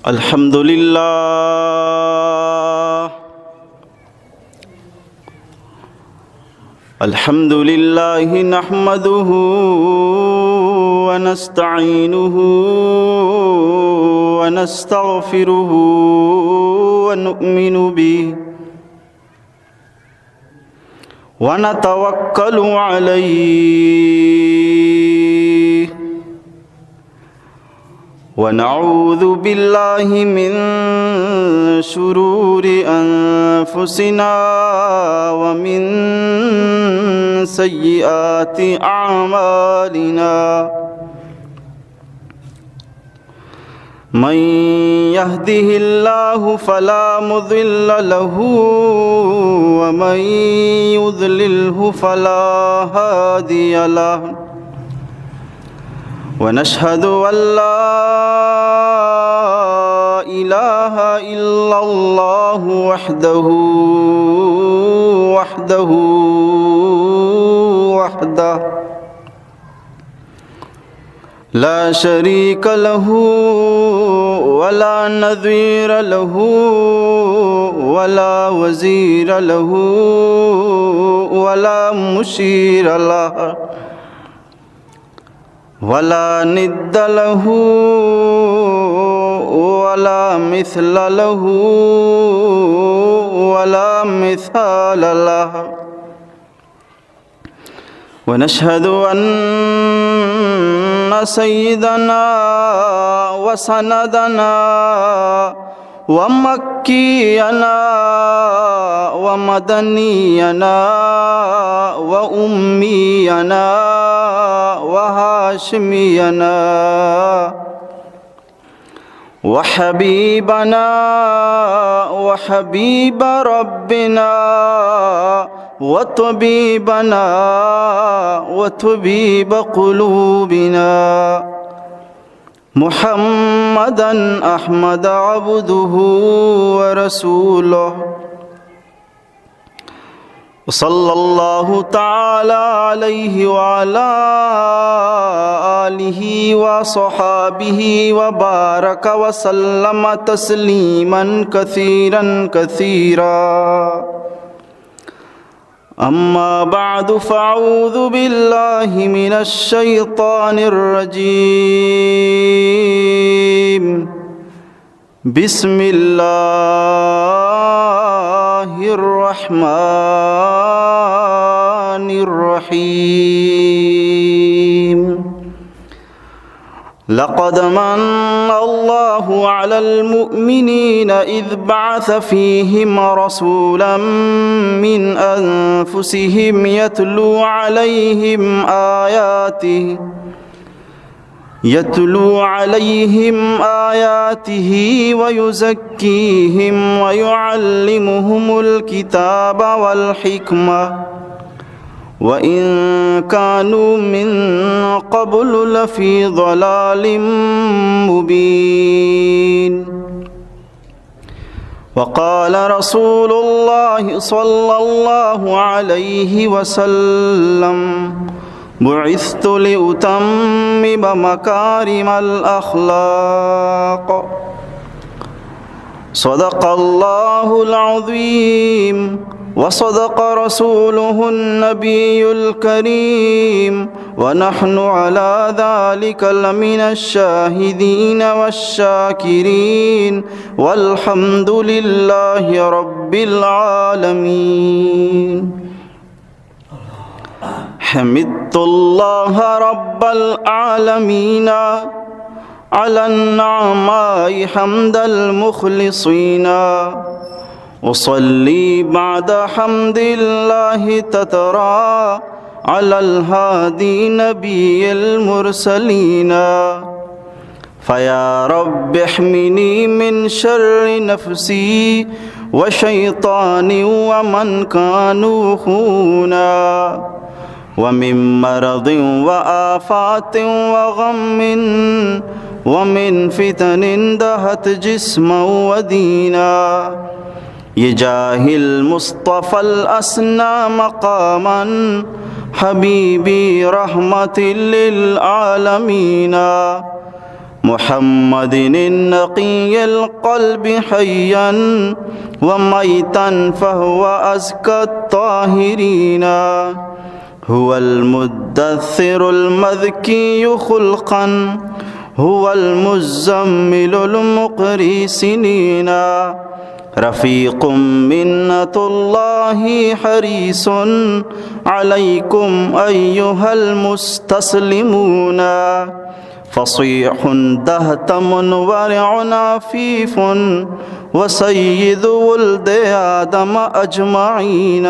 الحمد لله. الحمد لله نحمده ونستعينه ونستغفره ونؤمن به ونتوكل عليه ونعوذ بالله من شرور أنفسنا ومن سيئات أعمالنا. من يهده الله فلا مضل له ومن يضلله فلا هادي له. ونشهد أن لا إله إلا الله وحده، وحده، وحده لا شريك له ولا نظير له ولا وزير له ولا مشير له ولا ند له ولا مثل له ولا مثال له. ونشهد أن سيدنا وسندنا ومكينا ومدنينا وأمينا وهاشمينا وحبيبنا وحبيب ربنا وطبيبنا وطبيب قلوبنا محمدا أحمد عبده ورسوله. وصلى الله تعالى عليه وعلى آله وصحابه وبارك وسلم تسليما كثيرا كثيرا. أما بعد، فأعوذ بالله من الشيطان الرجيم. بسم الله الرحمن الرحيم. لقد من الله على المؤمنين إذ بعث فيهم رسولا من أنفسهم يتلو عليهم آياته يتلو عليهم آياته ويزكيهم ويعلمهم الكتاب والحكمة وإن كانوا من قبل لفي ضلال مبين. وقال رسول الله صلى الله عليه وسلم: بعثت لأتمم مكارم الأخلاق. صدق الله العظيم وصدق رسوله النبي الكريم ونحن على ذلك لمن الشاهدين والشاكرين والحمد لله رب العالمين. حمدت الله رب العالمين على النعماء حمد المخلصين. أصلي بعد حمد الله تترى على الهادي نبي المرسلين. فيا رب احمني من شر نفسي وشيطاني ومن كانوا خونا، ومن مرض وآفات وغم، ومن فتن دهت جسما ودينا. بجاه المصطفى الأسنى مقاما، حبيبي رحمة للعالمين. محمد النقي القلب حيا وميتا فهو أزكى الطاهرين. هو المدثر المذكي خلقا، هو المزمل المقري سنينا. رفيق منة الله حريص عليكم أيها المستسلمون. فصيح دهتم ورع عفيف وسيد ولد آدم أجمعين.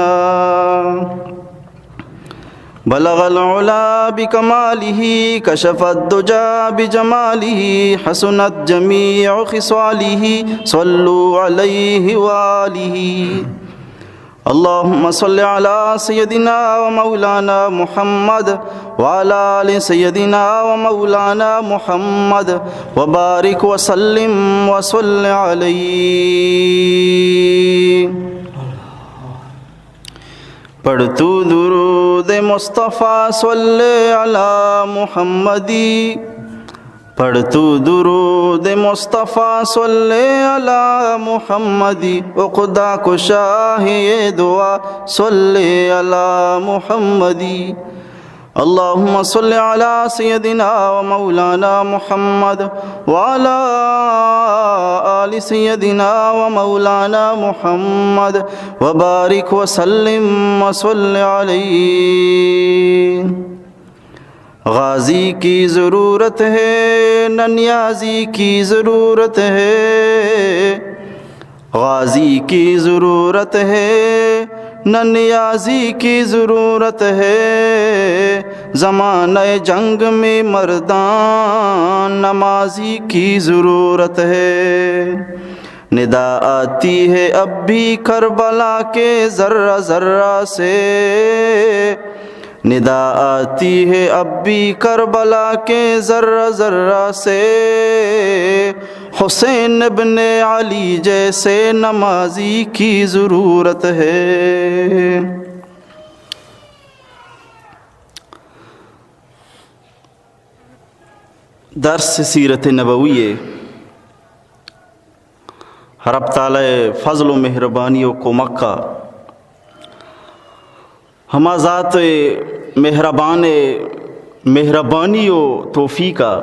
بلغ العلا بكماله، كشف الدجى بجماله، حسنت جميع خصاله، صلوا عليه وآله. اللهم صل على سيدنا ومولانا محمد وعلى آل سيدنا ومولانا محمد وبارك وسلم وصل عليه. پڑھ تو درود مصطفی صلی علی محمدی. پڑھ تو درود مصطفی صلی علی محمدی. عقدہ کشا ہے یہ دعا صلی علی محمدی. اللهم صل على سيدنا ومولانا محمد وعلى آل سيدنا ومولانا محمد وبارك وسلم وصل عليه. غازی کی ضرورت ہے، نہ نیازی کی ضرورت ہے. غازی کی ضرورت ہے، نہ نیازی کی ضرورت ہے. زمانۂ جنگ میں مردان نمازی کی ضرورت ہے. ندا آتی ہے اب بھی کربلا کے ذرہ ذرہ سے. ندا آتی ہے اب بھی کربلا کے ذرہ ذرہ سے. حسین ابن علی جیسے نمازی کی ضرورت ہے. درس سیرت نبوی ءِ. رب تعالی ءِ فضل و مہربانی و کمک ءَ ہما ذات مہربان ءِ مہربانی و توفیق ءَ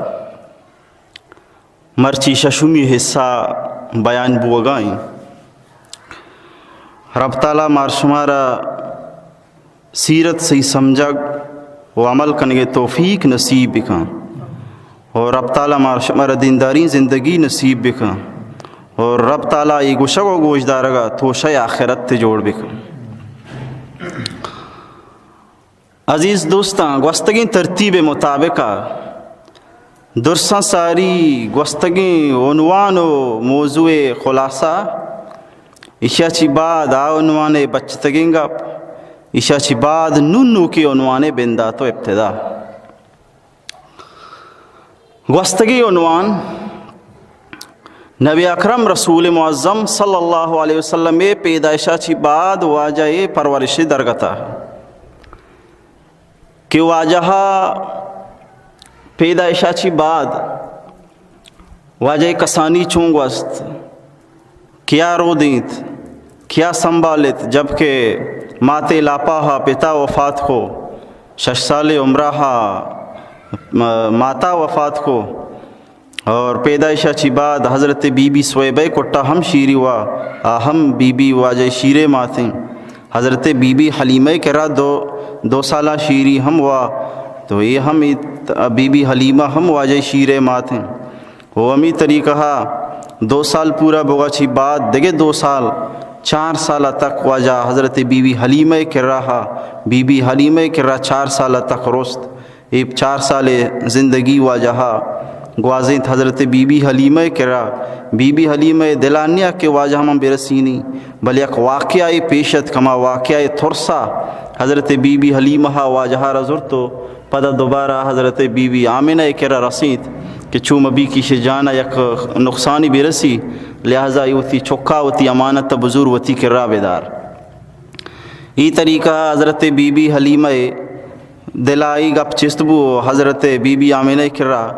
مرچی ششمی حصہ بیان بوگا ایں. رب تعالی مار شمارا سیرت صحیح سمجھگ و عمل کنگے توفیق نصیب بکن. اور رب تعالی مار شمارا دینداری زندگی نصیب بکن. اور رب تعالی اے گوشگ و گوش دارگا توشہ آخرت جوڑ بکن. عزیز دوستاں، گوستگیں ترتیب مطابق درساں ساری گوستگیں عنوان و موضوع خلاصہ، ایشا چی بعد آ عنوان بچتگیں گپ، ایشا چی بعد نون نوکیں عنوان بندات و ابتدا. گوستگیں عنوان نبی اکرم رسول معظم صلی اللہ علیہ وسلم ءِ پیدائشا چی بعد واجہ ءِ پرورش درگتا کہ واجہ پیدائشا چی بعد واجہ کسانی چون گوست، کیا رودینت، کیا سنبھالت، جبکہ ماتے لاپا ہا پتا وفات کو، شش سالے عمرہ ہا م-، ماتا وفات کو، اور پیدائشا چی بعد حضرت بی بی صویبہ کٹا ہم شیری وا، آ ہم بی بی واجہ شیرے ماتیں. حضرت بی بی حلیمہ کرا دو، دو سالا شیری ہم وا، تو اے ہم ات-، بی بی حلیمہ ہم واجہ شیرے ماتیں. و ہمی طریقہ دو سال پورا بوگا چی بعد دگہ دو سال، چار سال تک واجہ حضرت بی بی حلیمہ کرا ہا، بی بی حلیمہ کرا چار سال تک رست. اے چار سال زندگی واجہ گوازینت حضرت بی بی حلیمہ کرا. بی بی حلیمہ دلانیا کہ واجہ من برسینی، بلے یک واقعہ پیش ات، کما واقعہ ترسا حضرت بی بی حلیمہ واجہ را زرتو. پدا دوبارہ حضرت بی بی آمنہ ءِ کرا رسیت کہ چو مبی کہ ایشی جان ءَ یک نقصانی برسی، لہذا اے وتی چکا وتی امانت ءَ بزور وتی کرا بدار. اے طریقہ حضرت بی بی حلیمہ ءِ دل ءَ اے گپ چست بو، حضرت بی بی آمنہ ءِ کرا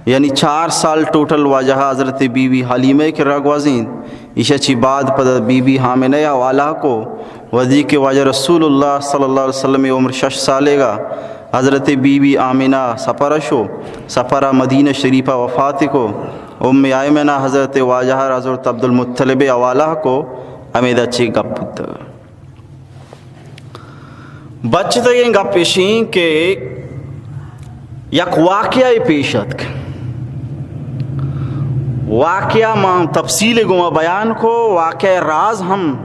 یعنی چار سال ٹوٹل واجہ حضرت بی بی حلیمہ ءِ کرا گوازینت۔ ایشی ءَ چی بعد پدا بی بی آمنہ ءِ حوالہ کو، وھدے کہ واجہ رسول اللہ صلی اللہ علیہ وسلم ءِ عمر شش سالے گا، حضرت بی بی آمنہ سفر ءَ شو، سفر ءَ مدینہ شریف ءَ وفات کو۔ ام ایمن ءَ حضرت واجہ حضرت عبدالمطلب ءِ حوالہ کو، ہمیدا چی گپ بوتگ۔ بچتگیں گپ ایشیں کہ یک واقعہ پیش اتک۔ واقعہ ما تفصیل گوما بیان کو، واقعہ راز ہم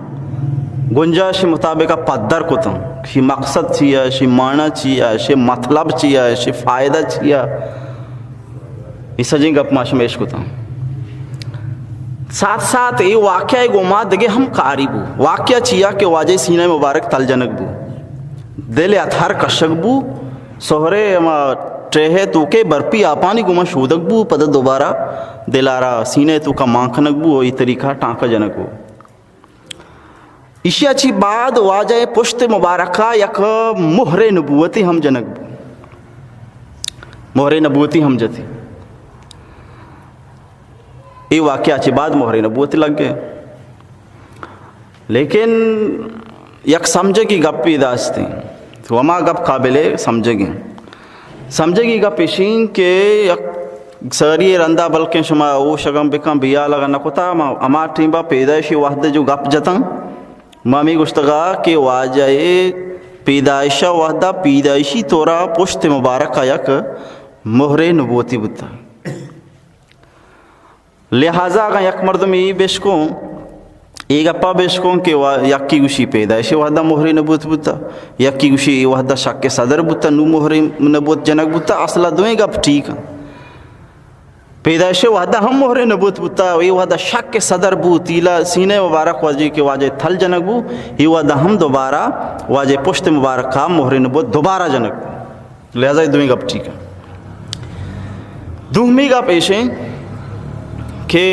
گنجائش مطابق پدر کتن۔ شی مقصد چیا، شی معنی چیا، شی مطلب چیا، شی فائدہ چیا۔ اے سجیں گپ ما شما اش کتاں۔ ساتھ ساتھ اے واقعہ گوما دگہ ہم کاری بو۔ واقعہ چیا کہ واجہ سینہ مبارک تل جنگ بو، دل اتھر کشگ بو، سہرے ہما ٹیہے توکے برپی آپانی گوما شودگ بو، پدا دوبارہ دلارا سینہ توکا مان کنگ بو، اے طریقہ ٹانکہ جنگ بو۔ ایشی ءَ چی بعد واجہ ءِ پشت مبارکہ یک مہر نبوتی ہم جنگ بو۔ مہر نبوتی ہم جتی۔ اے واقعہ چی بعد مہر نبوتی لگ گئے۔ لیکن یک سمجھگی گپی داشتیں۔ تو ہما گپ قابل سمجھگی۔ سمجھگی گپ ایشیں کہ یک ساری رندا بلکیں شما ہوش اگاں بکن، بیال اگاں نہ کتا، ما ہما ٹیمبا پیدائشی وہد جو گپ جتاں، ما ہمے گوشتگا کہ واجہ ءِ پیدائش وہدا پیدائشی طورا پشت مبارک ءَ یک مہر نبوتی بوتا۔ لہذا اگاں یک مردمے اے بشکوں، اے گپا بشکوں کہ وا-، یکی گوشی پیدائش وہدا مہر نبوت بوتا، یکی گوشی اے وہدا شک صدر بوتا، نو مہر نبوت جنگ بوتا، اصلا دوئیں گپ ٹھیک ایں۔ پیدائش وہدا ہم مہر نبوت بوتا، اے وہدا شک صدر بوت، ایلا سینہ مبارک واجہ کہ واجہ تھل جنگ بو، اے وہدا ہم دوبارہ واجہ پشت مبارک کا مہر نبوت دوبارہ جنگ بو۔ لہذا اے دوئیں گپ ٹھیک ایں۔ دومی گپ ایشیں کہ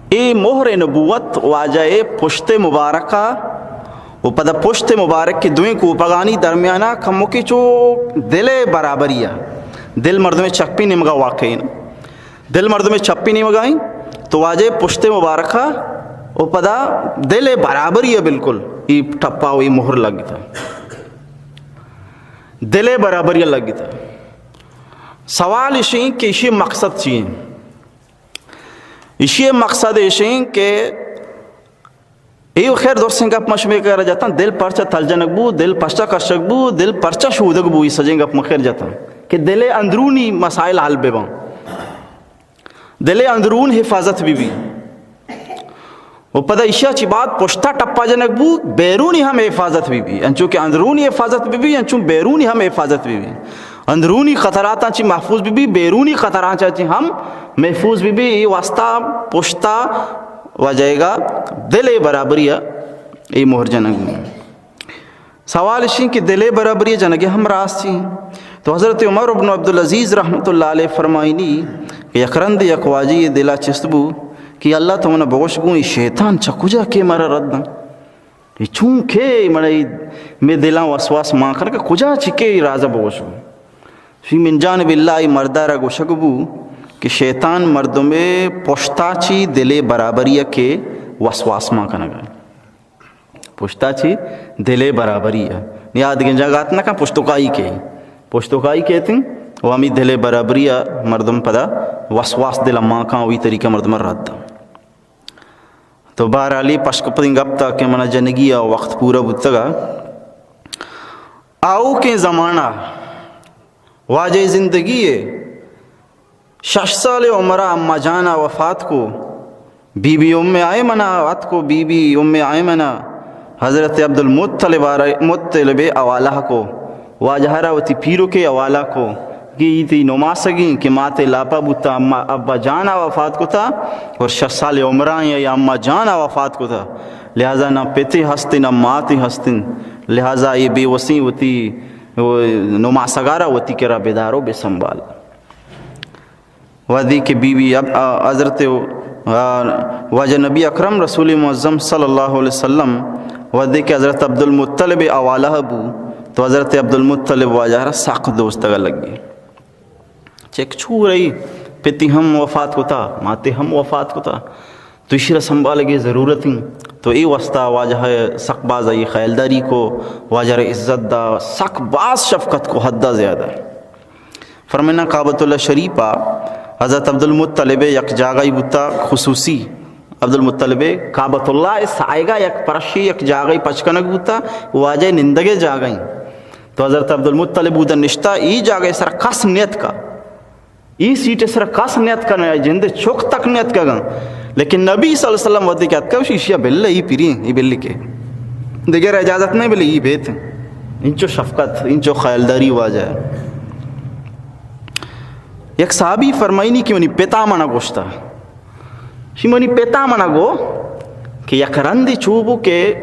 اے مہر نبوت واجہ ءِ پشت مبارکہ و پدا پشت مبارک کہ دوئیں کوپگانی درمیانا کموکے چو دل ءِ برابری ءَ، دل مردم چپی نیمگا واقع ایں۔ دل مردم چپی نیمگا ایں، تو واجہ پشت مبارکہ و پدا دل برابری ءَ بالکل ای ٹپا و ای مہر لگتا۔ دل برابری ءَ لگتا۔ سوال ایشیں کہ ایشی مقصد چی ایں؟ ایشی مقصد ایشیں کہ اے خیر درستیں گپ ما شمے کرا جتاں، دل پرچا تھل جنگ بو، دل پرچا کشگ بو، دل پرچا شودگ بو، اے سجیں گپ ما خیر جتاں کہ دل اندرونی مسائل حل بباں، دل اندرون حفاظت بہ بی۔ و پدا ایشی ءَ چہ بعد پشتا ٹپا جنگ بو، بیرونی ہم حفاظت بہ بی، انچو کہ اندرونی حفاظت بہ بی، انچو بیرونی ہم حفاظت بہ بی۔ اندرونی خطراتاں چہ محفوظ بہ بی، بیرونی خطراتاں چہ ہم محفوظ بہ بی۔ اے واسطہ پشتا واجہ ءِ دل ءِ برابری ءَ اے مہر جنگ بو۔ سوال ایشیں کہ دل ءِ برابری جنگ ءَ ہم راست ایں۔ تو حضرت عمر ابن عبدالعزیز رحمت اللہ علیہ فرمائینی کہ یک رندے یک واجہے دلا چست بو کہ اللہ تو منا بگوش گوں اے شیطان چہ کجا کہ مارا رد داں؟ اے چون کہ منا اے مئے دلاں وسواس مان کن کہ کجا چہ کہ اے راز ءَ بگوش گوں؟ شی من جانب اللہ اے مردا را گوشگ بو کہ شیطان مردم ءِ پشتا چہ دل ءِ برابری ءَ کہ وسواس مان کنگ ءَ۔ پشتا چہ دل ءِ برابری ءَ۔ نی آ دگہ جاگہ ات نہ کن پشتوکائی کہ۔ پشتوکائی کہتیں و ہمے دل ءِ برابری ءَ مردم پدا وسواس دل ءَ مان کن، وی طریقہ مردم ءَ رد۔ تو بہرحال اے پشکپتیں گپ تا کہ منا جنگی ءَ وقت پورا بوتگ ءَ۔ آؤکیں زمانہ واجہ زندگی ءِ شش سال عمر ءَ اما جان ءَ وفات کو، بی بی ام ایمن ءَ اتکو، بی بی ام ایمن ءَ حضرت عبدالمطلب ءَ را، مطلب ءِ حوالہ کو، واجہ ءَ را وتی پیرک ءِ حوالہ کو کہ اے تئی نماسگیں کہ مات ءِ لاپا بوتا، اما ابا جان ءَ وفات کتا اور شش سال عمر ءَ یا اما جان ءَ وفات کتا، لہذا نہ پتے ہست نہ ماتے ہست، لہذا اے بے وسیں وتی نماسگ ءَ را وتی کرا بدار و بسنبال۔ وھدے کہ بی بی اب-، آ، حضرت، آ، واجہ نبی اکرم رسول معظم صلی اللہ علیہ وسلم وھدے کہ حضرت عبدالمطلب ءِ حوالہ بو، تو حضرت عبدالمطلب واجہ را سک دوستگا لگی۔ چک چورئی، پتی ہم وفات کتا، ماتے ہم وفات کتا، تو ایشی را سنبھالگے ضرورت ہیں۔ تو اے واسطہ واجہ سک باز آئی خیالداری کو، واجہ را عزت دا، سک باز شفقت کو، حد زیادہ۔ فرمائنا کعبۃ اللہ شریف ءَ حضرت عبدالمطلب یک جاگہی بوتا خصوصی۔ عبدالمطلب کعبۃ اللہ سائگا یک پرشی یک جاگہی پچ کنگ بوتا، واجہ نندگے جاگہی۔ تو حضرت عبدالمطلب اودا نشتا، ای جاگہ سر کس نیتکا، ای سیٹ سر کس نیتکا، نہ جند چک تک نیتکا گا۔ لیکن نبی صلی اللہ علیہ وسلم وقتی کہ اتکا، شیشیا بل ای پیری، ای بل کے۔ دیگر اجازت نہیں بل ای بیت۔ انچو شفقت، انچو خیالداری واجہ۔ یک صحابی فرمائنی کہ منی پتا منا گوشتا، شی منی پتا منا گو کہ یک رندی چوبو کہ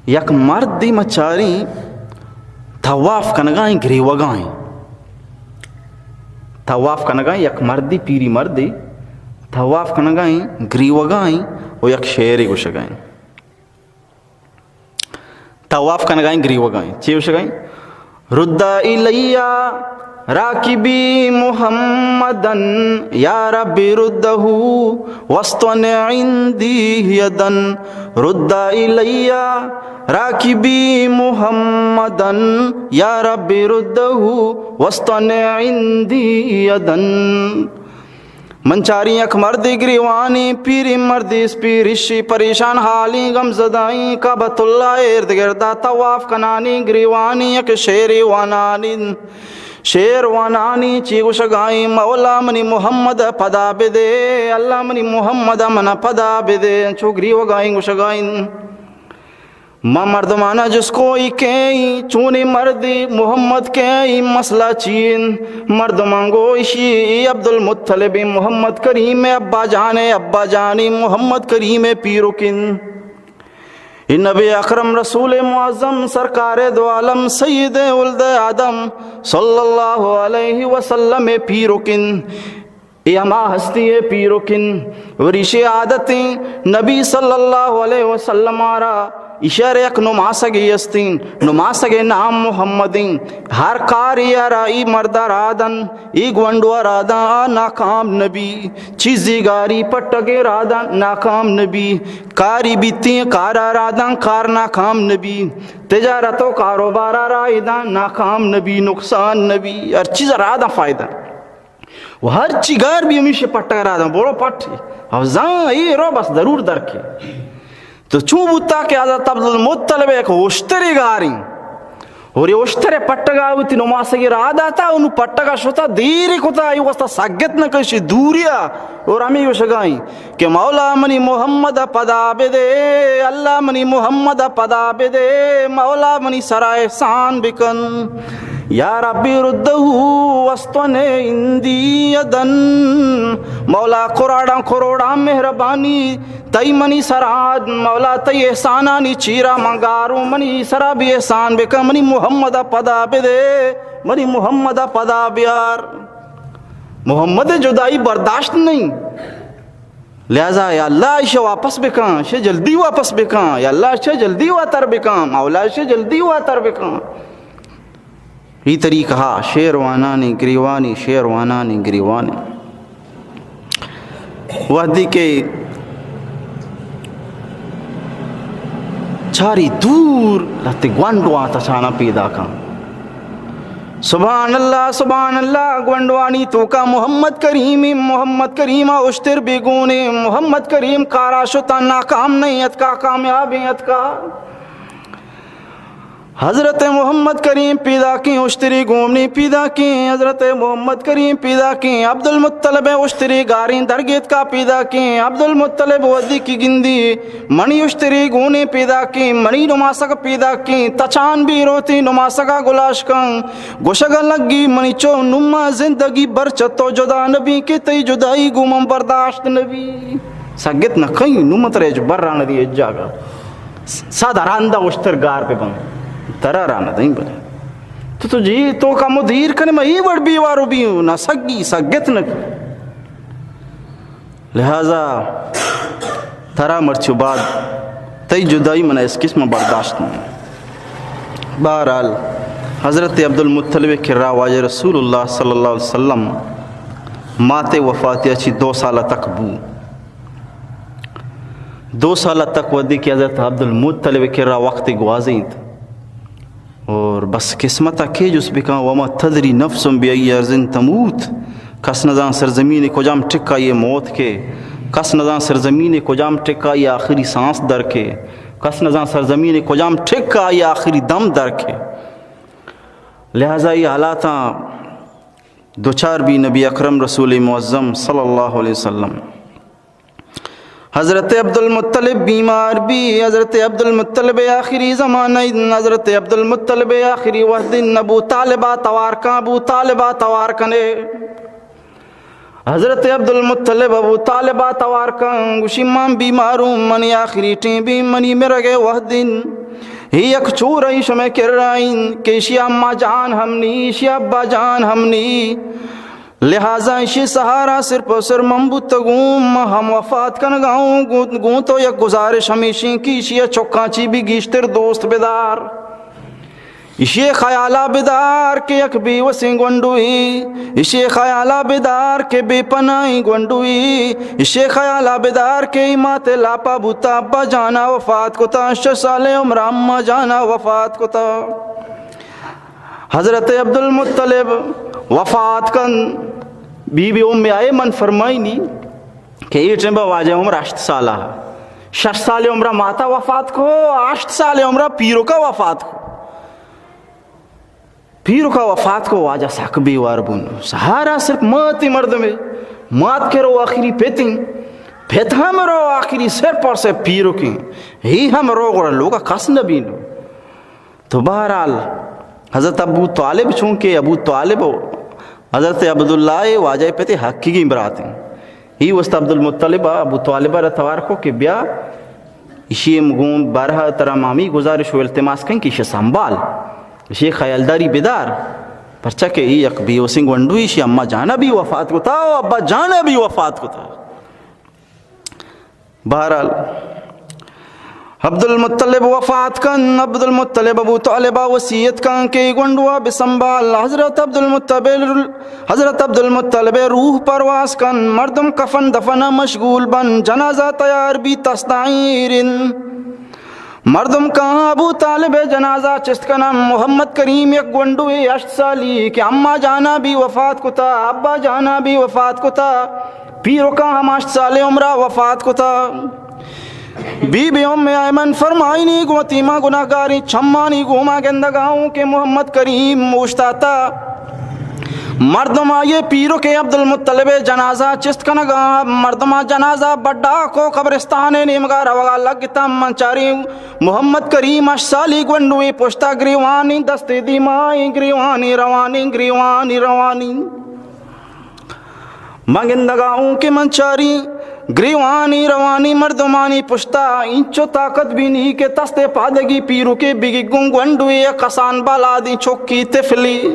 یک مردی مچاری طواف کنگائیں گریوگائیں۔ طواف کنگائیں یک مردی، پیری مردی طواف کنگائیں گریوگائیں و یک شعری گوشگائیں۔ طواف کنگائیں گریوگائیں۔ چی گوشگائیں؟ رد الی راکبی محمدا یا رب ردہ واستن عندی یدا۔ رد الی راکبی محمدا یا رب ردہ واستن عندی یدا۔ من چاریں یک مردے گریوانی، پیریں مردے، اسپی ریشی، پریشان حالیں، غم زدائیں، کعبۃ اللہ ارد گردا طواف کنانی، گریوانی، یک شعرے وانانی، شعر وانانی، چی گوشگائیں؟ مولا منی محمد پدا بدے، اللہ منی محمد من پدا بدے، چو گریوگائیں گوشگائیں۔ ما مردمانا جست کو، ای کئے، چونیں مردے، محمد کئے، ای مسئلہ چی انت؟ مردمان گو، اشی ای عبدالمطلب، محمد کریم ابا جانے، ابا جانی محمد کریم پیرک انت۔ ای نبی اکرم رسول معظم سرکار دو عالم سید ولد آدم صلی اللہ علیہ وسلم پیرک انت۔ اے ہما ہستی ءِ پیرک انت۔ اور ایشی عادت انت، نبی صلی اللہ علیہ وسلم ءَ را ایشی ءَ را یک نماسگے است انت، نماسگ ءِ نام محمد انت۔ ہر کارے ءَ را ای مرد ءَ را دنت، ای گونڈو ءَ را دنت، آ ناکام نبی۔ چیزے گاری پٹگے را دنت، ناکام نبی۔ کاری بیتیں کار ءَ را دنت، کار ناکام نبی۔ تجارت و کاروبار ءَ را دنت، ناکام نبی، نقصان نبی۔ ہر چیز ءَ را دنت فائدہ۔ و ہر چی گار بی ہمیشی پٹگ را دنت، برو پٹ۔ او زان اے رو بس ضرور درکے۔ تو چون بوتا کہ حضرت عبدالمطلب یک اشتری گاریں۔ اور یہ اشتر پٹگا ہوتی نماسگی را داتا، انو پٹگا شتا، دیر کتا، ای واسطہ سگت نہ کشی، دوریا۔ اور ہمیں گوشگائیں کہ مولا منی محمد پدا بدے، اللہ منی محمد پدا بدے، مولا منی سرا احسان بکن۔ یا ربی ردہ واستن عندی یدا۔ مولا کروڑاں کروڑاں مہربانی تئی منی سرا، مولا تئی احسانانی چیرا من گاروں، منی سرا بھی احسان بکن، منی محمد پدا بدے، منی محمد پدا بیار۔ محمد جدائی برداشت نہیں۔ لہذا یا اللہ ایشی واپس بکن، ایشی جلدی واپس بکن، یا اللہ ایشی جلدی واتر بکن، مولا ایشی جلدی واتر بکن۔ ای طریقہ ہا شعر وانانی گریوانی، شعر وانانی گریوانی۔ وہدی کہ چاری دور لہتے گونڈواں تچانا پیدا کن۔ سبحان اللہ، سبحان اللہ، گونڈوانی توکا محمد کریم، محمد کریم اشتر بیگونے، محمد کریم کارا شتا ناکام نہیں اتکا، کامیاب اتکا۔ حضرت محمد کریم پیداکیں، اشتری گومنی پیداکیں، حضرت محمد کریم پیداکیں، عبدالمطلب اشتری گاریں درگیتکا پیداکیں، عبدالمطلب ودی کی گندی منی اشتری گونے پیداکیں، منی نماسگ پیداکیں، تچان بی روتی نماسگا گلاش کن، گوشگ لگی منی چو نما زندگی برچ تو جدا نبی کہ تئی جدائی گو من برداشت نبی۔ سگت نہ کئیں، نو من ترا ہچ بر رانہ دیں ہچ جاگہ۔ سد ہراندا اشتر گار بہ بن، ترا رانہ دیں بلے۔ تو، تو جی، تو کمو دیر کنے، من ای وڑ بیوارو بیوں، نہ سگی، سگت نہ کئیں۔ لہذا ترا مرچو بعد تئی جدائی من اس قسم برداشت نہیں۔ بہرحال، حضرت عبدالمطلب ءِ کرا واجہ رسول اللہ صلی اللہ علیہ وسلم مات ءِ وفات ءَ چہ دو سال ءَ تک بو۔ دو سال ءَ تک وھدے کہ حضرت عبدالمطلب ءِ کرا وقت گوازینت، اور بس قسمت ءَ کے جست بکن، وما تدری نفس بأی ارض تموت، کس نزان سرزمین کجام ٹک ءَ آئی ءِ موت کے، کس نزان سرزمین کجام ٹک ءَ آئی ءِ آخری سانس در کے، کس نزان سرزمین کجام ٹک ءَ آئی ءِ آخری دم در کے۔ لہذا اے حالاتاں دچار بی نبی اکرم رسول معظم صلی اللہ علیہ وسلم۔ حضرت عبدالمطلب بیمار بی، حضرت عبدالمطلب ءِ آخری زمانہ اِنت، حضرت عبدالمطلب ءِ آخری وھد اِنت، ابو طالب ءَ توار کن، ابو طالب ءَ توار کنے۔ حضرت عبدالمطلب ابو طالب ءَ توار کن، گوشی، من بیماروں، منی آخری ٹیم بی، منی مرگ ءِ وھد اِنت۔ اے یک چورے شمئے کرا اِنت کہ ایشی ءِ اما جان ہم نی، ایشی ءِ ابا جان ہم نی۔ لہذا ایشی ءِ سہارا صرف ءُ صرف من بوتگوں، من ہم وفات کنگا اوں، گوں، گوں تو یک گزارش ہمیش اِنت کہ ایشی ءِ چکاں چی بی گیشتر دوست بدار۔ ایشی ءِ خیالا بدار کہ یک بے وسیں گونڈوے، ایشی ءِ خیالا بدار کہ بے پناہیں گونڈوے، ایشی ءِ خیالا بدار کہ اے مات ءِ لاپا بوتا، ابا جانا وفات کتا، شش سالیں عمرا اما جانا وفات کتا۔ حضرت عبدالمطلب وفات کن، بی بی ام ایمن فرمائینی کہ اے ٹیم ءَ واجہ ءِ عمر ہشت سالہ، شش سالیں عمرا ماتا وفات کو، ہشت سالیں عمرا پیرکا وفات کو۔ پیرکا وفات کو، واجہ سک بے وار بون۔ سہارا صرف ماتی مردمے، مات کہ رو آخری پتیں، پت ہم رو آخری سر پر سے پیرکیں، ہی ہم رو گڑا لوگا کس نہ بینو۔ تو بہرحال، حضرت ابو طالب، چونکہ ابو طالب و حضرت عبداللہ ءِ واجہ ءِ پت ءِ حقیقی برات اِنت، اے واسطہ عبدالمطلب ءَ ابو طالب ءَ را توار کو کہ بیا، ایشی ءَ گوں بارہ ءَ ترا ما ہمے گزارش و التماس کن کہ ایشی ءَ سنبھال، ایشی ءِ خیالداری بدار، پرچا کہ اے یک بے وسیں گونڈو، ایشی ءِ اما جان ءَ بھی وفات کتا و ابا جان ءَ بھی وفات کتا۔ بہرحال، عبدالمطلب وفات کن، عبدالمطلب ابو طالب ءَ وصیت کن کہ اے گونڈو ءَ بہ سنبھال۔ حضرت عبدالمطلب، حضرت عبدالمطلب ءِ روح پرواز کن، مردم کفن دفن ءَ مشغول بن، جنازہ تیار بیت، تستائیں ایر اِنت۔ مردم کاہاں ابو طالب ءِ جنازہ چست کناں۔ محمد کریم یک گونڈوے ہشت سالی کہ اما جانا بھی وفات کتا، ابا جانا بھی وفات کتا، پیرکا ہم ہشت سالیں عمرا وفات کتا۔ بی بی ام ایمن فرمائینی، گوں وتی ما گناہگاریں چمانی گوما گندگا اوں کہ محمد کریم اوشتاتا۔ مردم آئی ءِ پیرکیں عبدالمطلب ءِ جنازہ چست کنگا، مردماں جنازہ بڈا کو، قبرستان ءِ نیمگا روگا لگتا۔ من چاریں محمد کریم ہشت سالی گونڈوے پشتا گریوانی، دستے دیما ایں، گریوانی روانی، گریوانی روانی۔ من گندگا اوں کہ من چاریں گریوانی روانی، مردمانی پشتا اینچو طاقت بھی نی کہ تستے پادگی پیرکے بگی گوں گونڈوے، یک کسان بالادیں چکی طفلی۔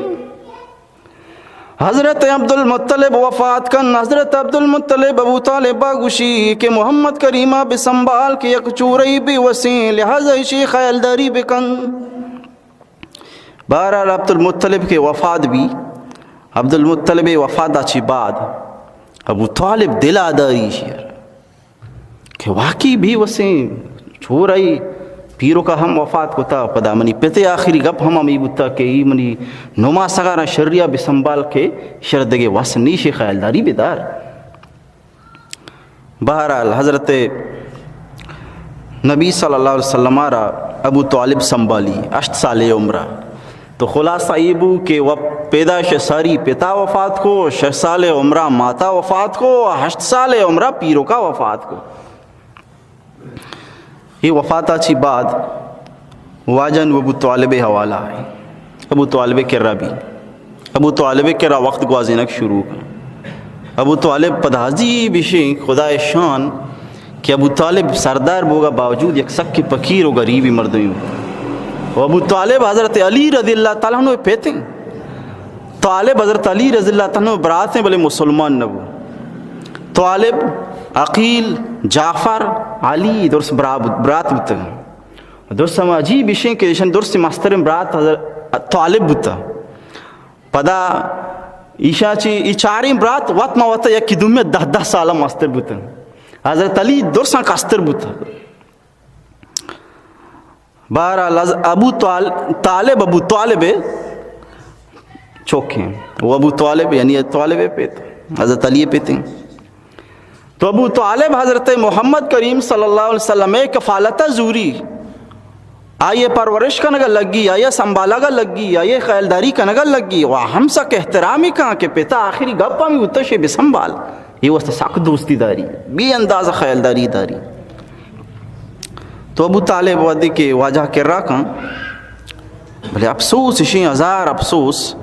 حضرت عبدالمطلب وفات کن، حضرت عبدالمطلب ابو طالب ءَ گوشی کہ محمد کریم ءَ بہ سنبھال کہ یک چورئی بے وسیں، لہذا ایشی خیالداری بکن۔ بہرحال عبدالمطلب کہ وفات بی، عبدالمطلب ءِ وفات ءَ چہ بعد ابو طالب دل ءَ داری ایشی ءَ کہ واقعی بے وسیں چورئی، پیرکا ہم وفات کتا، پدا منی پت ءِ آخری گپ ہم ہمے بوتا کہ اے منی نماسگاراں، شری ءَ بہ سنبھال کہ شر دگہ وس نی، ایشی خیالداری بدار۔ بہرحال حضرت نبی صلی اللہ علیہ وسلم ءَ را ابو طالب سنبھالی، ہشت سالے عمرا۔ تو خلاصہ اے بو کہ و پیدائش ساری پتا وفات کو، شش سالے عمرا ماتا وفات کو، ہشت سالے عمرا پیرکا وفات کو۔ اے وفاتا چی بعد واجہ نو ابو طالب ءِ حوالہ ایں۔ ابو طالب ءِ کرا بی۔ ابو طالب ءِ کرا وقت گوازینگ شروع کن۔ ابو طالب پدا عجیب ایشیں خدائے شان کہ ابو طالب سردار بوگا باوجود یک سکیں پکیر و غریبی مردمی بو۔ و ابو طالب حضرت علی رضی اللہ تعالی عنہ ءِ پت ایں۔ طالب حضرت علی رضی اللہ تعالی عنہ ءِ برات ایں، بلے مسلمان نہ بو۔ طالب، عقیل، جعفر، علی درست برا-، برات بوتگ۔ درست ہما عجیب ایشیں کہ ایشاں درست مستریں برات حضرت طالب بوتا۔ پدا ایشاں چی ای چاریں برات وت ما وت یکی دومی دہ دہ سال مستر بوتن۔ حضرت علی درساں کستر بوتا۔ بہرحال، از ابو طال-، طالب، ابو طالب چوکیں۔ وہ ابو طالب، یعنی طالب پت، حضرت علی پتیں۔ تو ابو طالب حضرت محمد کریم صلی اللہ علیہ وسلم کفالت زوری، آئی پرورش کنگا لگی، آئی سنبھالگا لگی، آئی خیالداری کنگا لگی، و ہم سک احترامی کن کہ پتا آخری گپ ہمی ہوتا شے بسنبھال۔ یہ واسطہ سک دوستی داری، بے انداز خیالداری داری۔ تو ابو طالب وہدے کہ واجہ کرا کن، بلے افسوس، اشیں ہزار افسوس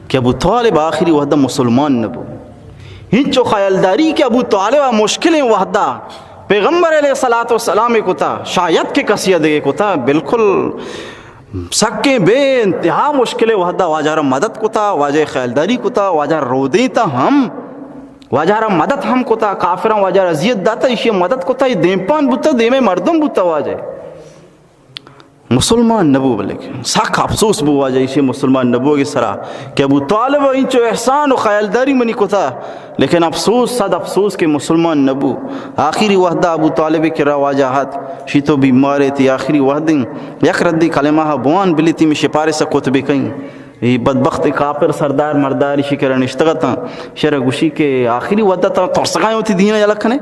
کہ ابو طالب آخری وہدہ مسلمان نہ بو۔ ہنچو خیالداری کہ ابو طالب مشکلیں وہدہ پیغمبر علیہ الصلوۃ والسلام کتا، شاید کہ کسی دگے کتا، بالکل سکیں بے انتہا مشکل وہدا واجہ را مدد کتا، واجہ خیالداری کتا، واجہ رودینتا ہم، واجہ را مدد ہم کتا، کافراں واجہ را اذیت داتا، ایشی مدد کتا، یہ دیمپان بوتا، دیمے مردم بوتا واجہ۔ مسلمان نبو، بلکہ سک افسوس بو واجہ ایشی مسلمان نبوگی سرا کہ ابو طالب انچو احسان و خیالداری منی کتا، لیکن افسوس، صد افسوس کہ مسلمان نبو۔ آخری وہدا ابو طالب کرا واجہ ہت، شی تو بیمار تی، آخری وہدیں یک ردی کلمہ بوان بلی تی می شپارس کت بکئیں۔ ای بدبخت کافر سردار مردار ایشی کرا نشتگتاں، شر گوشی کہ آخری وہدا تا ترسگائیں وتی دین یلہ کنے۔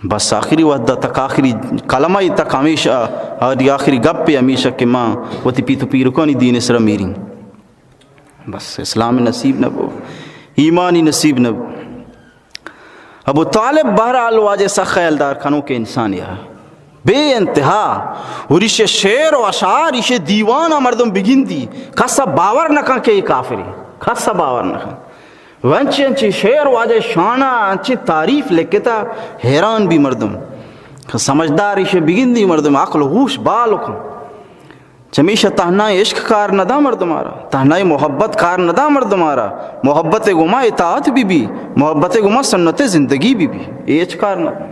بس آخری وہدا تک آخری کلمہ ای تک ہمیشہ، آخری، آخری گپ ہمیشہ کہ ما وتی پیت و پیرکانی دین سرا میریں۔ بس اسلام نصیب نبو، ایمانی نصیب نبو۔ ابو طالب بہرحال واجہ سخ خیالدار کنوکیں انسان یا بے انتہا، اور ایشی شعر و اشعار، ایشی دیوان مردم بگندی، کسا باور نکن کہ یہ کافری، کسا باور نکن۔ و انچی انچی شعر واجہ شانا، انچی تعریف لکھتا، حیران بی مردم۔ سمجھدار ایشی بگندی مردم، عقل و ہوش بال کن۔ چمیشہ تہنائی عشق کار ندا مردم آرا، تہنائی محبت کار ندا مردم آرا۔ محبت گما اطاعت بی بی، محبت گما سنت زندگی بی بی، اے ہچ کار ندا۔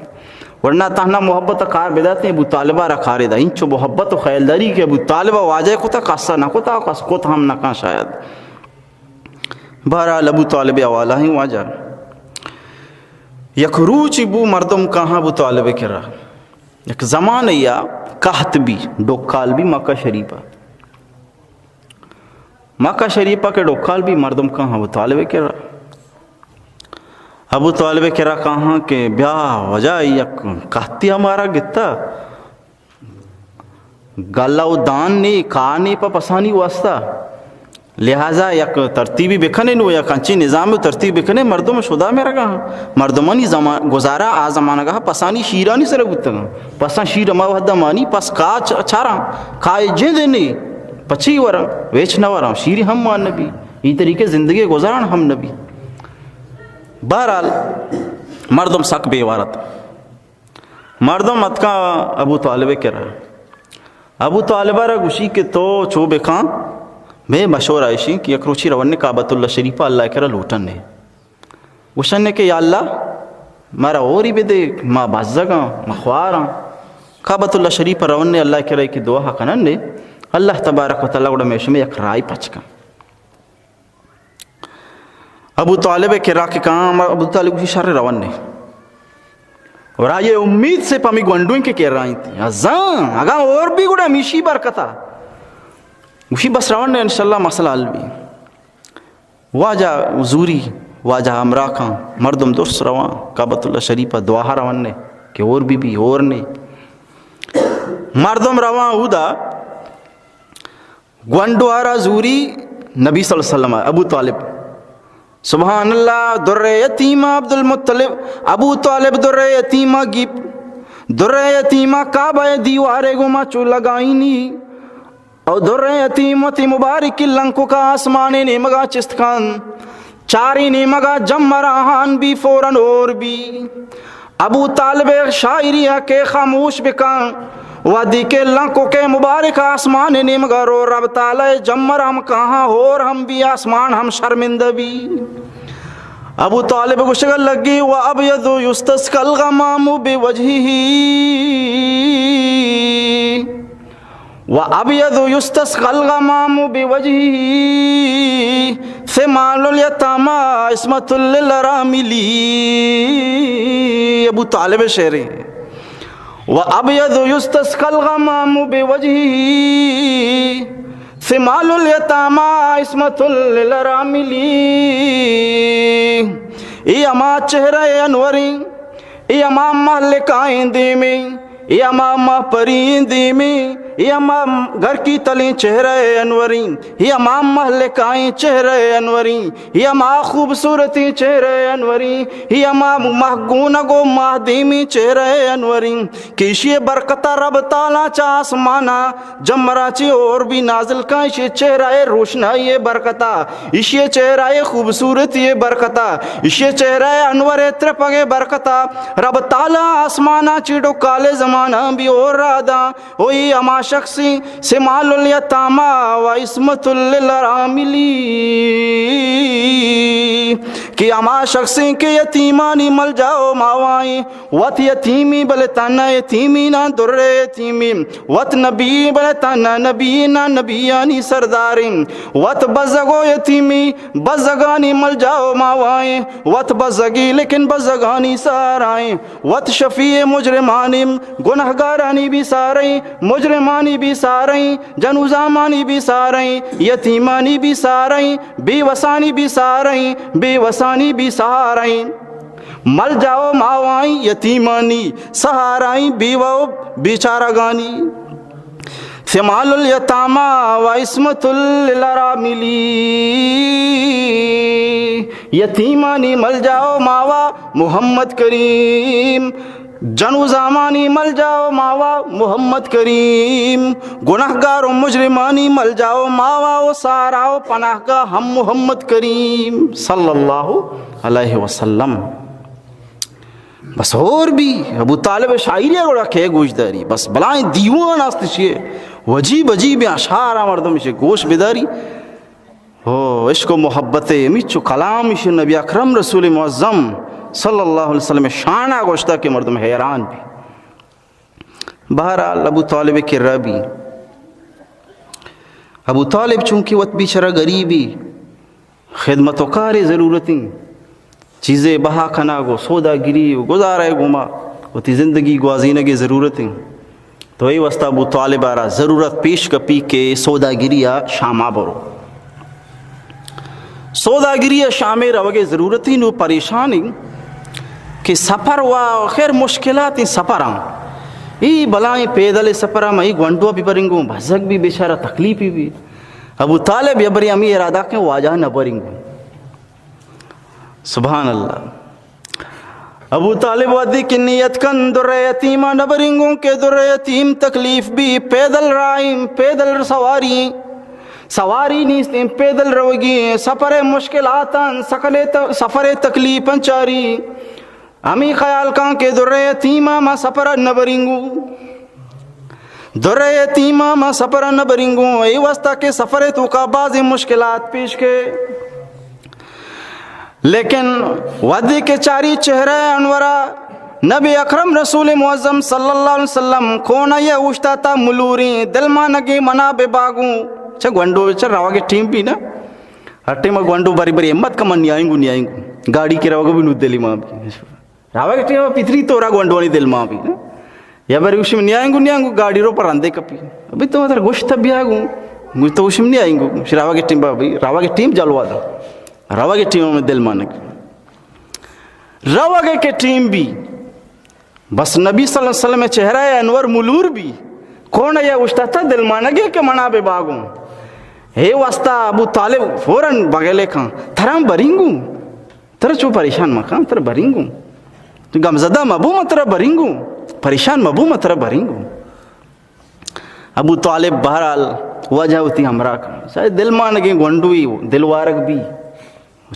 ورنہ تہنا محبت کار بداتیں، ابو طالبہ را کار دا۔ انچو محبت و خیالداری کہ ابو طالبہ واجہ کتا، کسا نہ کتا، کس کت ہم نکاں شاید۔ بہرحال ابو طالب حوالہ ہیں واجہ۔ یک روچی بو مردم کہاں ابو طالب کرا۔ یک زمانے یا قحط بی، ڈکال بی مکہ شریفہ۔ مکہ شریفہ کہ ڈکال بی مردم کہاں ابو طالب کرا۔ ابو طالب کرا کہاں کہ بیا واجہ یک قحطی ہمارا گتا۔ گلہ و دان نی، کار نی پہ پسانی واسطہ۔ لہذا یک ترتیبی بکنے نو، یک انچی نظام و ترتیب بکنے، مردم شدا مرگا۔ مردمانی زمان، گزارہ آ زمانگا پسانی شیرانی سر بوتگا۔ پسان شیر ہما وحدہ مانی، پس کا چ-، چاراں، کا جند نی، پچی وراں، ویچ نہ وراں، شیری ہم مان نبی۔ ای طریقے زندگی گزارن ہم نبی۔ بہرحال، مردم سک بے وارت۔ مردم اتکا ابو طالب کرا۔ ابو طالب را گوشی کہ تو چو بکاں، مے مشورہ ایشی کہ یک روچی رونے کعبۃ اللہ شریف اللہ کرا لوٹنے۔ گوشنے کہ یا اللہ، مارا ہوری بدے، ما بزگاں، ما خواراں۔ کعبۃ اللہ شریف رونے اللہ کرا کہ دعا کننے، اللہ تبارک و تعالی گڑا میں شمے یک راہی پچ کن۔ ابو طالب ء کرا کہ کاں، ابو طالب گوشی، شر رونے۔ اور آئی امید سے پمی گونڈویں کے کرا انت۔ ازاں، اگاں اور بھی گڑا میشی برکتا۔ گوشی، بس رونے، انشاءاللہ مسئلہ حل بھی۔ واجہ زوری، واجہ ہمراہ کاں، مردم درست رواں، کعبۃ اللہ شریف دعا رونے کہ اور بھی بھی اور نے۔ مردم رواں اودا، گونڈوارا زوری نبی صلی اللہ علیہ وسلم، ابو طالب۔ سبحان اللہ، در یتیما عبدالمطلب، ابو طالب در یتیما گیپ، در یتیما کعبہ دیوارے گوما چو لگائینی۔ او در یتیم وتی مبارک لنککا آسمان نیمگا چست کن۔ چاری نیمگا جمر آہان بی فوراً اور بی۔ ابو طالب شاعری ء کہ خاموش بکن، وہدی کہ لنکک مبارک آسمان نیمگا رو، رب تعالی جمر ہم کہاں ہور ہم بی، آسمان ہم شرمندہ بی۔ ابو طالب گوشگ لگی، و ابیض یستسقی الغمام بوجهه۔ وأبيض يستسقى الغمام بوجهه، ثمال اليتامى عصمة للأرامل۔ ابو طالب شعرے۔ وأبيض يستسقى الغمام بوجهه، ثمال اليتامى عصمة للأرامل۔ اے ہما چہرہ انوریں، اے ہما مہلکائیں دیمیں، اے ہما مہپریں دیمیں، اے ہما گرکی تلیں چہرہ انوریں، اے ہما مہلکائیں چہرہ انوریں، اے ہما خوبصورتیں چہرہ انوریں، اے ہما مہگونگ و مہدیمیں چہرہ انوریں۔ کہ ایشی ءِ برکت ءَ رب تعالیٰ چہ آسمان ءَ جمبراں چہ ہور بی نازل کن، ایشی ءِ چہرہ ءِ روشنائی ءِ برکت ءَ، ایشی ءِ چہرہ ءِ خوبصورتی ءِ برکت ءَ، ایشی ءِ چہرہ ءِ انور ءِ ترپگ ءِ برکت ءَ رب تعالیٰ آسمان ءَ چہ ڈکال ءِ زماناں بی ہور را داں۔ او اے ہما شخصیں، ثمال الیتامی و عصمت للارامل، کہ ہما شخصیں کہ یتیمانی ملجا و ماوائیں، وت یتیمی بلے تہنا یتیمی ناں دریں یتیمی، وت نبی بلے تہنا نبی ناں نبیانی سرداریں، وت بزگ و یتیمی بزگانی ملجا و ماوائیں، وت بزگی لیکن بزگانی سہارائیں، وت شفیع مجرمانی گنہگارانی بی ساریں، مجرمانی بی ساریں، جنوزامانی بی ساریں، یتیمانی بی ساریں، بے وسانی بی ساریں، بے وسانی بی سہاریں۔ ملجا و ماوائیں یتیمانی، سہارائیں بیوہ و بیچارگانی۔ ثمال الیتامی و عصمت للارامل، یتیمانی ملجا و ماوا محمد کریم، جنوزامانی ملجا و ماوا محمد کریم، گنہگار و مجرمانی ملجا و ماوا و سہارا و پناہگاہ ہم محمد کریم صلی اللہ علیہ وسلم۔ بس ہور بی ابو طالب ءِ شاعری ءَ گڑا کئے گوش داری؟ بس بلائیں دیوان است ایشی ءِ، عجیب عجیبیں اشعار ءَ مردم ایشی ءَ گوش بداری۔ ہو، عشق و محبت ءِ ہمیچو کلام ایشی ءَ نبی اکرم رسول معظم صلی اللہ علیہ وسلم ءِ شان ءَ گوشتا کہ مردم حیران بی۔ بہرحال ابو طالب ءِ کرا بی۔ ابو طالب چونکہ وت بیچارہ غریبی، خدمت و کارے ضرورتیں، چیزے بہا کنگ و سوداگری و گزارہ ءِ گوما وتی زندگی گوازینگ ءِ ضرورتیں۔ تو اے واسطہ ابو طالب ءَ را ضرورت پیش کپی کہ سوداگری ءَ شام ءَ برو۔ سوداگری ءَ شام ءَ روگ ءِ ضرورتیں، نوں پریشانیں کہ سفر و خیر مشکلاتیں سفراں۔ اے بلائیں پیدل سفر ءَ مئی گونڈو ءَ بہ برنگوں، بزگ بی بیچارہ تکلیفی بی۔ ابو طالب ءَ برے ہمے ارادہ کہ واجہ نہ برنگوں۔ سبحان اللہ۔ ابو طالب وہدے کہ نیت کن دریں یتیم ءَ نہ برنگوں کہ دریں یتیم تکلیف بی، پیدل راہیں، پیدل سواری، سواری نیستیں، پیدل روگی، سفر ءِ مشکلاتاں، سکل ءِ ت-، سفر ءِ تکلیفاں چاری۔ ہمے خیال کن کہ دریں یتیم ءَ ما سفر ءَ نہ برنگوں۔ دریں یتیم ءَ ما سفر ءَ نہ برنگوں، اے واسطہ کہ سفر ءِ توکا بازیں مشکلات پیش کئے۔ لیکن وہدے کہ چاری چہرہ انور ءَ نبی اکرم رسول معظم صلی اللہ علیہ وسلم کونہ ءَ اوشتاتا ملوریں، دلمانگیں منا بہ باگوں۔ چہ گونڈو چہ روگ ءِ ٹیم بی نا، ہر ٹیم ءَ گونڈو بری بری ہمت کن من نیائینگوں، نیائینگوں۔ گاڑی کہ روگ ءَ بی نوں دلی مان بی۔ روگ ءِ ٹیم ءَ پتری طور ءَ گونڈوانی دل مان بی۔ یا بری گوشی من نیائینگوں، نیائینگوں، گاڑی رو پر رندے کپی۔ ابھی تو ترا گوشت بیا گوں۔ گوشت تو گوشی من نیائینگوں۔ گوشی روگ ءِ ٹیم ءَ بی، روگ ءِ ٹیم جلوہ دا۔ روگ ءِ ٹیم ءَ من دل مانگ۔ روگ ءِ کہ ٹیم بی۔ بس نبی صلی اللہ علیہ وسلم ءِ چہرہ انور ملور بی۔ کونہ ءَ اوشتاتا دلمانگے کہ منا بہ باگوں۔ اے واسطہ ابو طالب فوراً بغیلے کن، ترا برنگوں۔ ترا چو پریشان مکن، ترا برنگوں۔ تو غمزدہ مبو، من ترا برنگوں۔ پریشان مبو، من ترا برنگوں۔ ابو طالب بہرحال واجہ وتی ہمراہ کن۔ شاید دلمانگیں گونڈوی، دلوارگ بی۔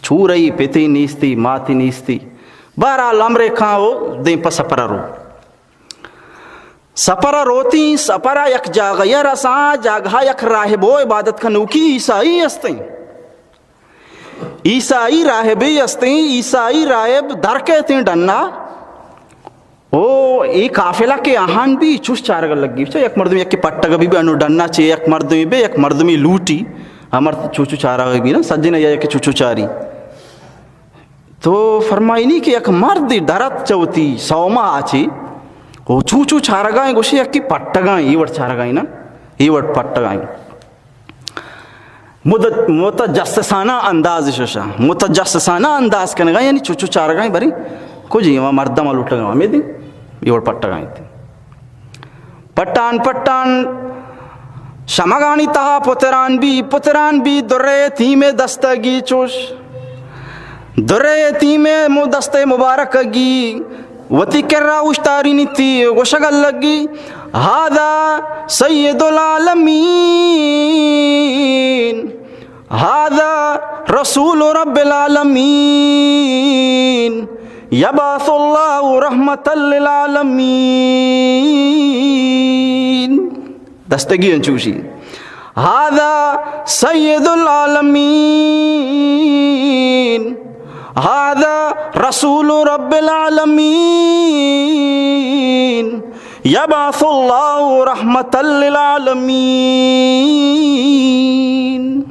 چورئی، پتی نیستی، ماتی نیستی۔ بہرحال امرے کاں و دیم پہ سپر ءَ رو۔ سپر ءَ روتیں، سپر ءَ یک جاگہ ءَ رساں، جاگہ ءَ یک راہب و عبادت کنوکی عیسائی استیں۔ عیسائی راہبے استیں، عیسائی راہب در کیتیں ڈنا۔ او اے قافلہ کہ آہان بی چوش چارگ لگی، چہ یک مردم یکے پٹگ بی، بی انو ڈنا چہ یک مردمی بی، یک مردمی لوٹی، ہمر چوچو چارگ بی نا، سجن یا یک چوچو چاری۔ تو فرمائنی کہ یک مردے درت چہ وتی سوما آچی، او چوچو چارگائیں، گوشے یکے پٹگائیں، اے وڑ چارگائیں نا، اے وڑ پٹگائیں۔ مت-، متجسسانہ انداز ششا، متجسسانہ انداز کنگا، یعنی چوچو چارگائیں، بری کجی ما مردم لوٹگا، ہمیں دیں، اے وڑ پٹگائیں۔ پٹان پٹان شمگانی تہا پتران بی، پتران بی درے یتیمے دستگی چوش۔ درے یتیمے مو دستے مبارک گی، وتی کرا اوشتاری نیتی، گوشگ لگی، هذا سید العالمین، هذا رسول رب العالمین، یبعث الله رحمة للعالمین۔ دستگی انچوشی، هذا سید العالمین، هذا رسول رب العالمین، یبعث الله رحمة للعالمین۔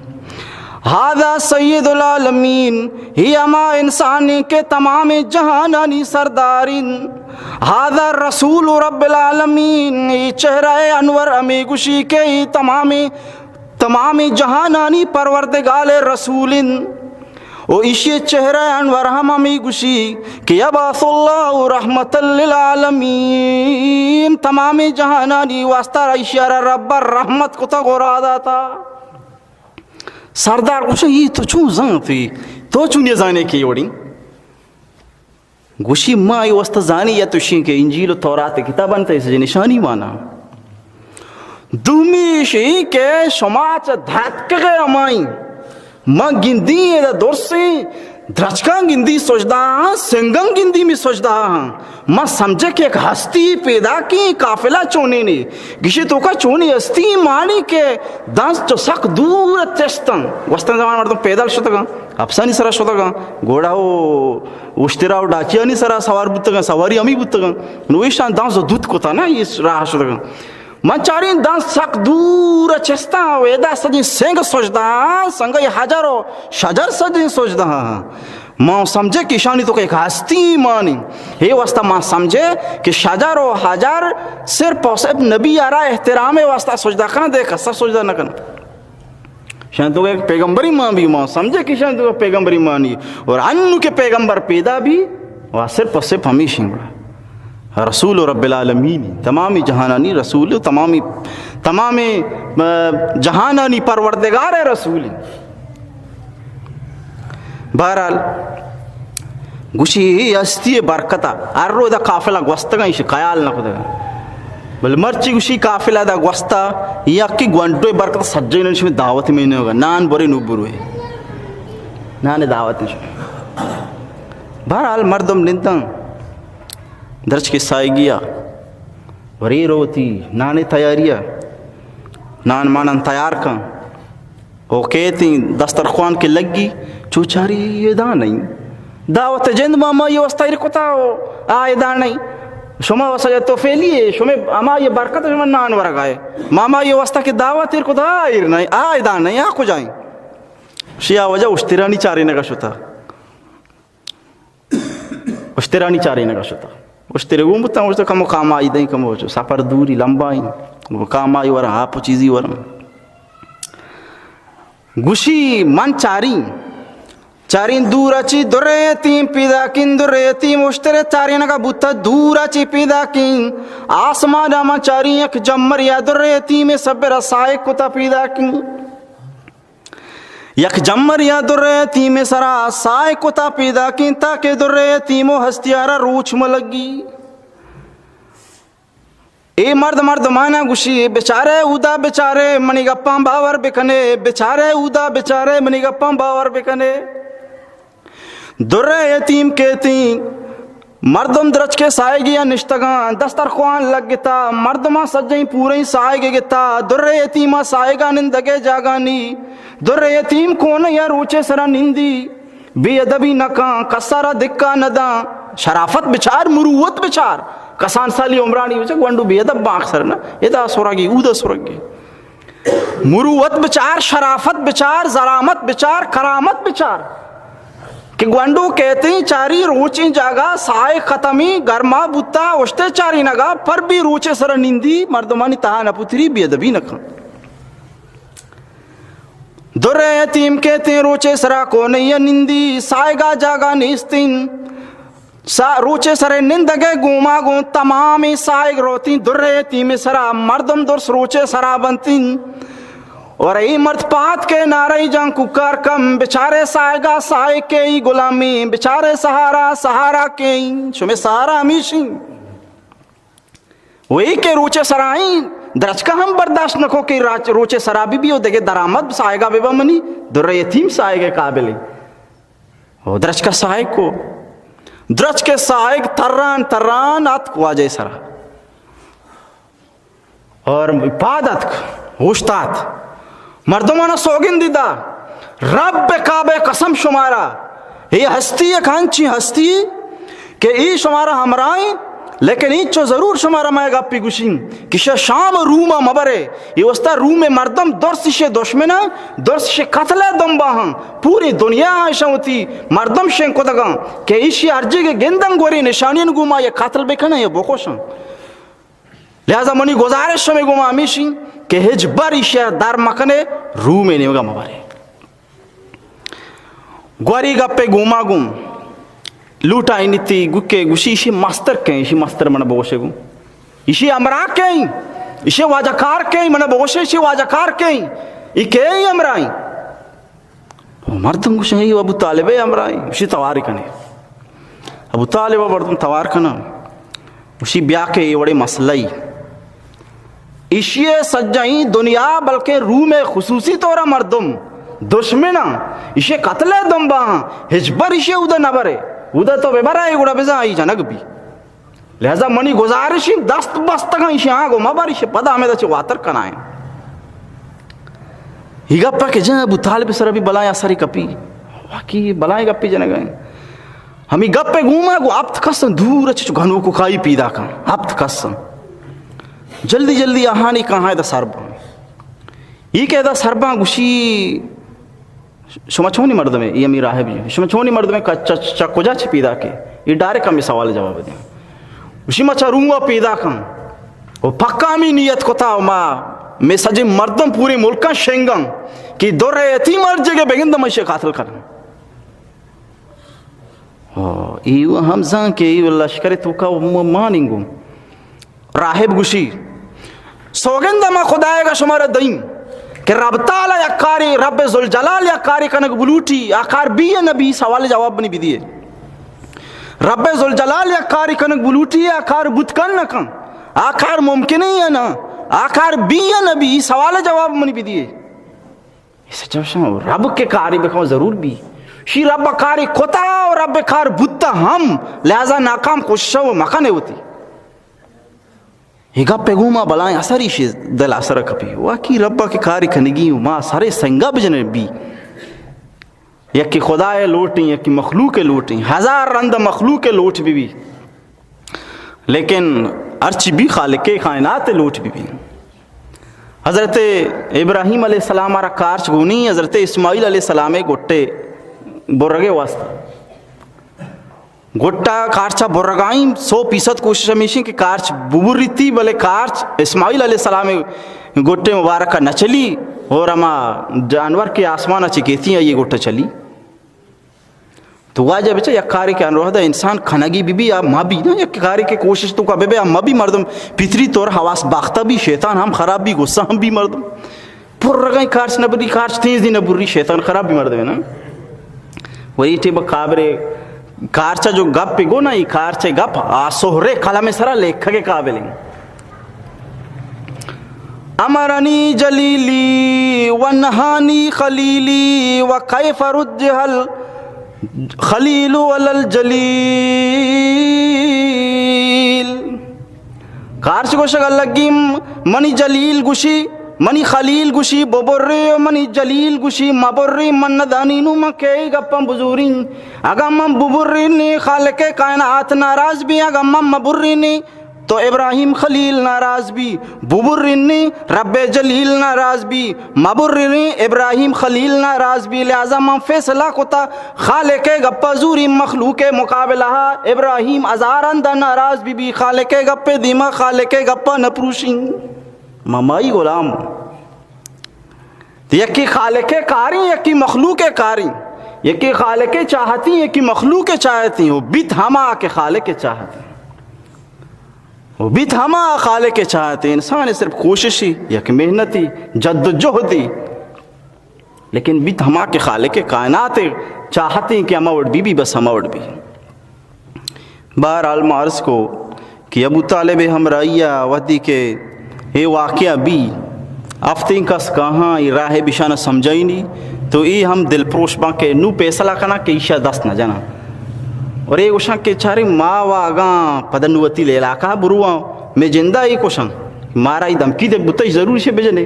هذا سید العالمین، اے ہما انسانے کہ تمام جہانانی سردار انت۔ هذا رسول رب العالمین، اے چہرہ انور ہمے گوشی کہ اے تمام، تمام جہانانی پروردگار رسول انت۔ و ایشی چہرہ انور ہم ہمے گوشی کہ یبعث الله رحمة للعالمین، تمام جہانانی واسطہ ایشی را رب رحمت کتا، گورا داتا۔ سردار گوشے، اے تو چون زانتے؟ تو چون یہ زانے کہ اے وڑی؟ گوشی، ما اے واسطہ زانی یا تو شین کہ انجیل و تورات کتاب انت، اس نشانی مانا۔ دومی ایشی کہ شما چہ دھرتکگے ہمائی، ما گندی ادا درسیں درچکاں گندی سجدہ ہاں، سنگاں گندی می سجدہ ہاں۔ ما سمجھے کہ یک ہستی پیدا کی قافلہ چونی نے۔ گشی توکا چونی ہستی مانی کہ دانس چو سک دور چستن۔ وستن زمان مردم پیدل شتگاں، اپسانی سرا شتگاں، گھوڑا و اشترا و ڈاچیانی سرا سوار بوتگاں، سواری ہمی بوتگاں۔ نو ایشان دانس دوت کتا نا، اے راہ شتگاں۔ من چاریں دانس سک دور چستاں و ادا سجیں سنگ سجدہ ہاں، سنگ حجر و شجر سجیں سجدہ ہاں۔ ما سمجھے کہ ایشانی توکا یک ہستی مانی۔ اے واسطہ ما سمجھے کہ شجر و حجر صرف و صرف نبی آرا احترام واسطہ سجدہ کناں، دے کسا سجدہ نہ کناں۔ شان توکا یک پیغمبری مان بی، ما سمجھے کہ شان توکا پیغمبری مانی۔ اور انو کہ پیغمبر پیدا بی، و صرف و صرف ہمیشیں گڑا رسول رب العالمین، تمامی جہانانی رسول، تمامی، تمامی، آ، جہانانی پروردگار رسول۔ بہرحال، گوشی اے ہستی برکتا ہر رو دا قافلہ گوستگاں، ایش خیال نہ کتگاں۔ بل مرچی گوشی قافلہ دا گوستا، یکی گونڈوے برکتا سجینن شمی دعوت میں نہ ہوگا، نان برے نو بروے۔ نان دعوت شمی۔ بہرحال مردم ننداں، درچکے سائیگیا، ورے روتی نانے تیاریا، نان مانن تیار کن۔ او کیتیں دسترخوان کہ لگی، چو چاری ادا نہیں۔ دعوت جند ما ہمائی واسطہ ایر کتا و آ ادا نہیں۔ شما واسطہ تو فعلی ہے، شما ہمائی برکت شما نان ورگائے۔ ما ہمائی واسطہ کہ دعوت ایر کتا، آ ایر نہیں، آ ادا نہیں، آ کجائیں؟ شیا وجہ اشترانی چارینگا شتا۔ اشترانی چارینگا شتا۔ اشترے گون بوتاں، گوشت کمو کامائی دیں، کمو چو سفر دوری لمبائیں، کامائی ورا آپ و چیزی ورا۔ گوشی من چاری، چارین دورا چی درے یتیم پیداکین، درے یتیم اشترے چارینگا بوتا دورا چی پیداکین۔ آسمانا من چاری یک جمر یا درے یتیم سبرا سائے کتا پیداکین۔ یک جمر یا درے یتیم سرا سائے کتا پیداکین تاکہ درے یتیم و ہستیارا روچ ملگی۔ اے مرد مردمانا گوشی، بچارے اودا بچارے منی گپاں باور بکنے، بچارے اودا بچارے منی گپاں باور بکنے۔ درے یتیم کیتیں، مردم درچکے سائیگیا نشتگاں، دسترخوان لگتا، مردماں سجیں پوریں سائیگ گتا، درے یتیما سائیگا نندگے جاگانی، درے یتیم کونیا روچے سرا نندی، بے ادبی نکاں، کسارا دکا نداں، شرافت بچار، مروت بچار، کسان سالی عمرانی بچار، گونڈو بے ادب باں اکثر نا، ادا سرگی، اودا سرگی۔ مروت بچار، شرافت بچار، زرامت بچار، کرامت بچار۔ کہ گونڈو کہتیں چاری روچیں جاگہ سائے ختمی گرما بوتا، اشتے چاری نگا پر بھی روچے سر نندی، مردمانی تہا نہ پتری، بے ادبی نہ کن۔ در یتیم کہتیں روچے سرا کونیا نندی، سائگا جاگہ نیستین۔ سا-، روچے سرے نندگے گوما گوں تمامیں سائگ روتیں در یتیم سرا، مردم درس روچے سرا بنتین۔ اور اے مرد پات کے نارئی جان کوکار کم، بچارے سائگا سائگ کے ای غلامی، بچارے سہارا سہارا کے ای، شمے سہارا ہمیشی۔ و اے کہ روچے سرائیں درچکا ہم برداشت نکو کہ راچ-، روچے سرا بی بی و دگہ درآمد سائگا ببا منی در یتیم سائگے قابلیں۔ و درچکا سائگ کو، درچکے سائگ تران تران آتک واجہ سرا۔ اور پاد اتک، اوشتات۔ مردمانا سوگندی دا، رب کعبہ قسم شمارا، اے ہستی یک ہنچی ہستی کہ ای شمارا ہمراہیں، لیکن اینچو ضرور شمارا مئے گپی گوشیں کہ شہ شام روما مبرے، اے واسطہ روم مردم درس شے دشمناں، درس شے قتل دنباہاں، پوری دنیا ایشاں وتی مردم شین کتگاں کہ ایشی ہر جگہ گندن گوری نشانین گوما یا قتل بکنن یا بکشن۔ لہذا منی گزارش شمے گوما ہمیشی کہ ہچ بر ایشی در مکنے، روم نیمگا مبرے۔ گوری گپے گوما گوں لوٹائینیتی گکے گوشی، ایشی مستر کئیں؟ ایشی مستر منا بگوشے گوں۔ ایشی ہمراہ کئیں؟ ایشی واجہ کار کئیں؟ منا بگوشے ایشی واجہ کار کئیں؟ ای کئیں ہمراہیں؟ مردم گوشن، ای ابو طالب ہمراہیں۔ ایشی تواری کنے۔ ابو طالب مردم توار کنن۔ گوشی، بیا کہ اے وڑے مسئلہ ای۔ ایشی سجہیں دنیا بلکہ روم خصوصی طور مردم دشمناں، ایشی قتل دنباہاں، ہچبر ایشی اودا نہ برے۔ اودا تو ببرائے گڑا بزاں ای جنگ بی۔ لہذا منی گزارشی دست بستگاں ایشی آنگو مبر، ایشی پدا ہمیں چہ واتر کنائیں۔ ای گپ کہ جن ابو طالب سر بھی بلائیں اثری کپی، واقعی بلائیں گپی جنگائیں۔ ہمیں گپ گوما گو ہپت کس دور چ گھنوکو کائی پیدا کن، ہپت کس۔ جلدی جلدی آہانی کہاں دا سرباں۔ ای کہ دا سرباں گوشی، شما چونی مردمے؟ ای ہمیں راہب جی۔ شما چونی مردمے؟ چ-، چ-، چ-، کجا چہ پیدا کے؟ ای ڈائریکٹ ہمیں سوال جواب دیں۔ گوشی، ما چہ روما پیدا کن۔ و پکا ہمیں نیت کتا و ما، میں سجے مردم پورے ملکاں شنگاں کہ در یتیم ہر جگہ بگندم ایشی قاتل کنن۔ ہو، ایو ہم زان کہ ایو لشکر توکا م-، ماننگو۔ راہب گوشی، سوگند ما خدایگا شمارا دئیں کہ رب تعالی یک کاری، رب ذوالجلال یک کاری کنگ بلوٹی، آ کار بی یا نہ بی، سوال جواب منی بدیے۔ رب ذوالجلال یک کاری کنگ بلوٹی، آ کار بوت کن نہ کن، آ کار ممکن ہے یا نہ، آ کار بی یا نہ بی، سوال جواب منی بدیے۔ ایشی چوشاں رب کہ کاری بکن ضرور بی۔ شی رب کاری کتا و رب کار بوتا ہم، لہذا ناکام کوشش و مکنے ہوتی۔ یہ گپ گوما بلائیں اثر ایشی دل اثر کپی۔ واقعی رب کہ کاری کنگی و ما سرے سنگا بجنے بی۔ یکی خدائے لوٹیں، یکی مخلوق لوٹیں، ہزار رند مخلوق لوٹ بی بی۔ لیکن ہرچی بی خالق کائنات لوٹ بی بی۔ حضرت ابراہیم علیہ السلام آرا کارچ گونی، حضرت اسماعیل علیہ السلام گٹے برگے واسطہ۔ گٹا کارچا برگائیں، سو فیصد کوشش ہمیشی کہ کارچ ببریتی، بلے کارچ اسماعیل علیہ السلام گٹے مبارک نہ چلی اور ہما جانور کے آسمان چکیتی ہیں، یہ گٹا چلی۔ تو واجہ بچا یک کارے کہ انوہ دا انسان کنگی بی بی یا ما بی نا، یک کارے کہ کوشش توکا بی بی یا ما بی، مردم فطری طور حواس باختہ بی، شیطان ہم خراب بی، غصہ ہم بی مردم۔ پر رگائیں کارچ نہ بری، کارچ تیزی نہ بری، شیطان خراب بی مردم نا۔ وہی ٹیم کابرے کارچا جو گپ گو نا، یہ کارچے گپ آ سہرے قلم سرا لکھگے قابل ہیں۔ امرنی جلیلی و نہانی خلیلی و کیف رجح الخلیل علی الجلیل۔ کارچ گوشگ لگیم، منی جلیل گوشی، منی خلیل گوشی ببرے و منی جلیل گوشی مبرے، من ندانی نو من کئی گپاں بزوریں۔ اگاں من ببرینی خالق کائنات ناراض بی، اگاں من مبرینی تو ابراہیم خلیل ناراض بی، ببرنی رب جلیل ناراض بی، مبرنی ابراہیم خلیل ناراض بی۔ لہذا من فیصلہ کتا، خالق گپا زوری، مخلوق مقابلہ ابراہیم ہزار ہندا ناراض بی بی، خالق گپ دیما خالق گپا نپروشی۔ ممائی غلام۔ یکی خالق کاری، یکی مخلوق کاری، یکی خالق چاہتی، یکی مخلوق چاہتی، و بیت ہما کہ خالق چاہتی، و بیت ہما خالق چاہتی۔ انسان صرف کوششی، یک محنتی، جد و جہدی، لیکن بیت ہما کہ خالق کائنات چاہتی کہ ہما وڑ بی بی، بس ہما وڑ بی۔ بہرحال ما عرض کو کہ ابو طالب ہمراہی ء وھدی کہ اے واقعہ بی، ہفتیں کس کاہاں اے راہ بشان سمجھائینی، تو اے ہم دلپروش باں کہ نوں پیسلہ کناں کہ ایشا دست نہ جناں۔ اور اے گوشاں کہ چارے ما و اگاں پدا نوں وتی علاقہ برواں، مے جندا اے کشاں، مارا اے دھمکی دے بوتا، اے ضرور شے بجنے۔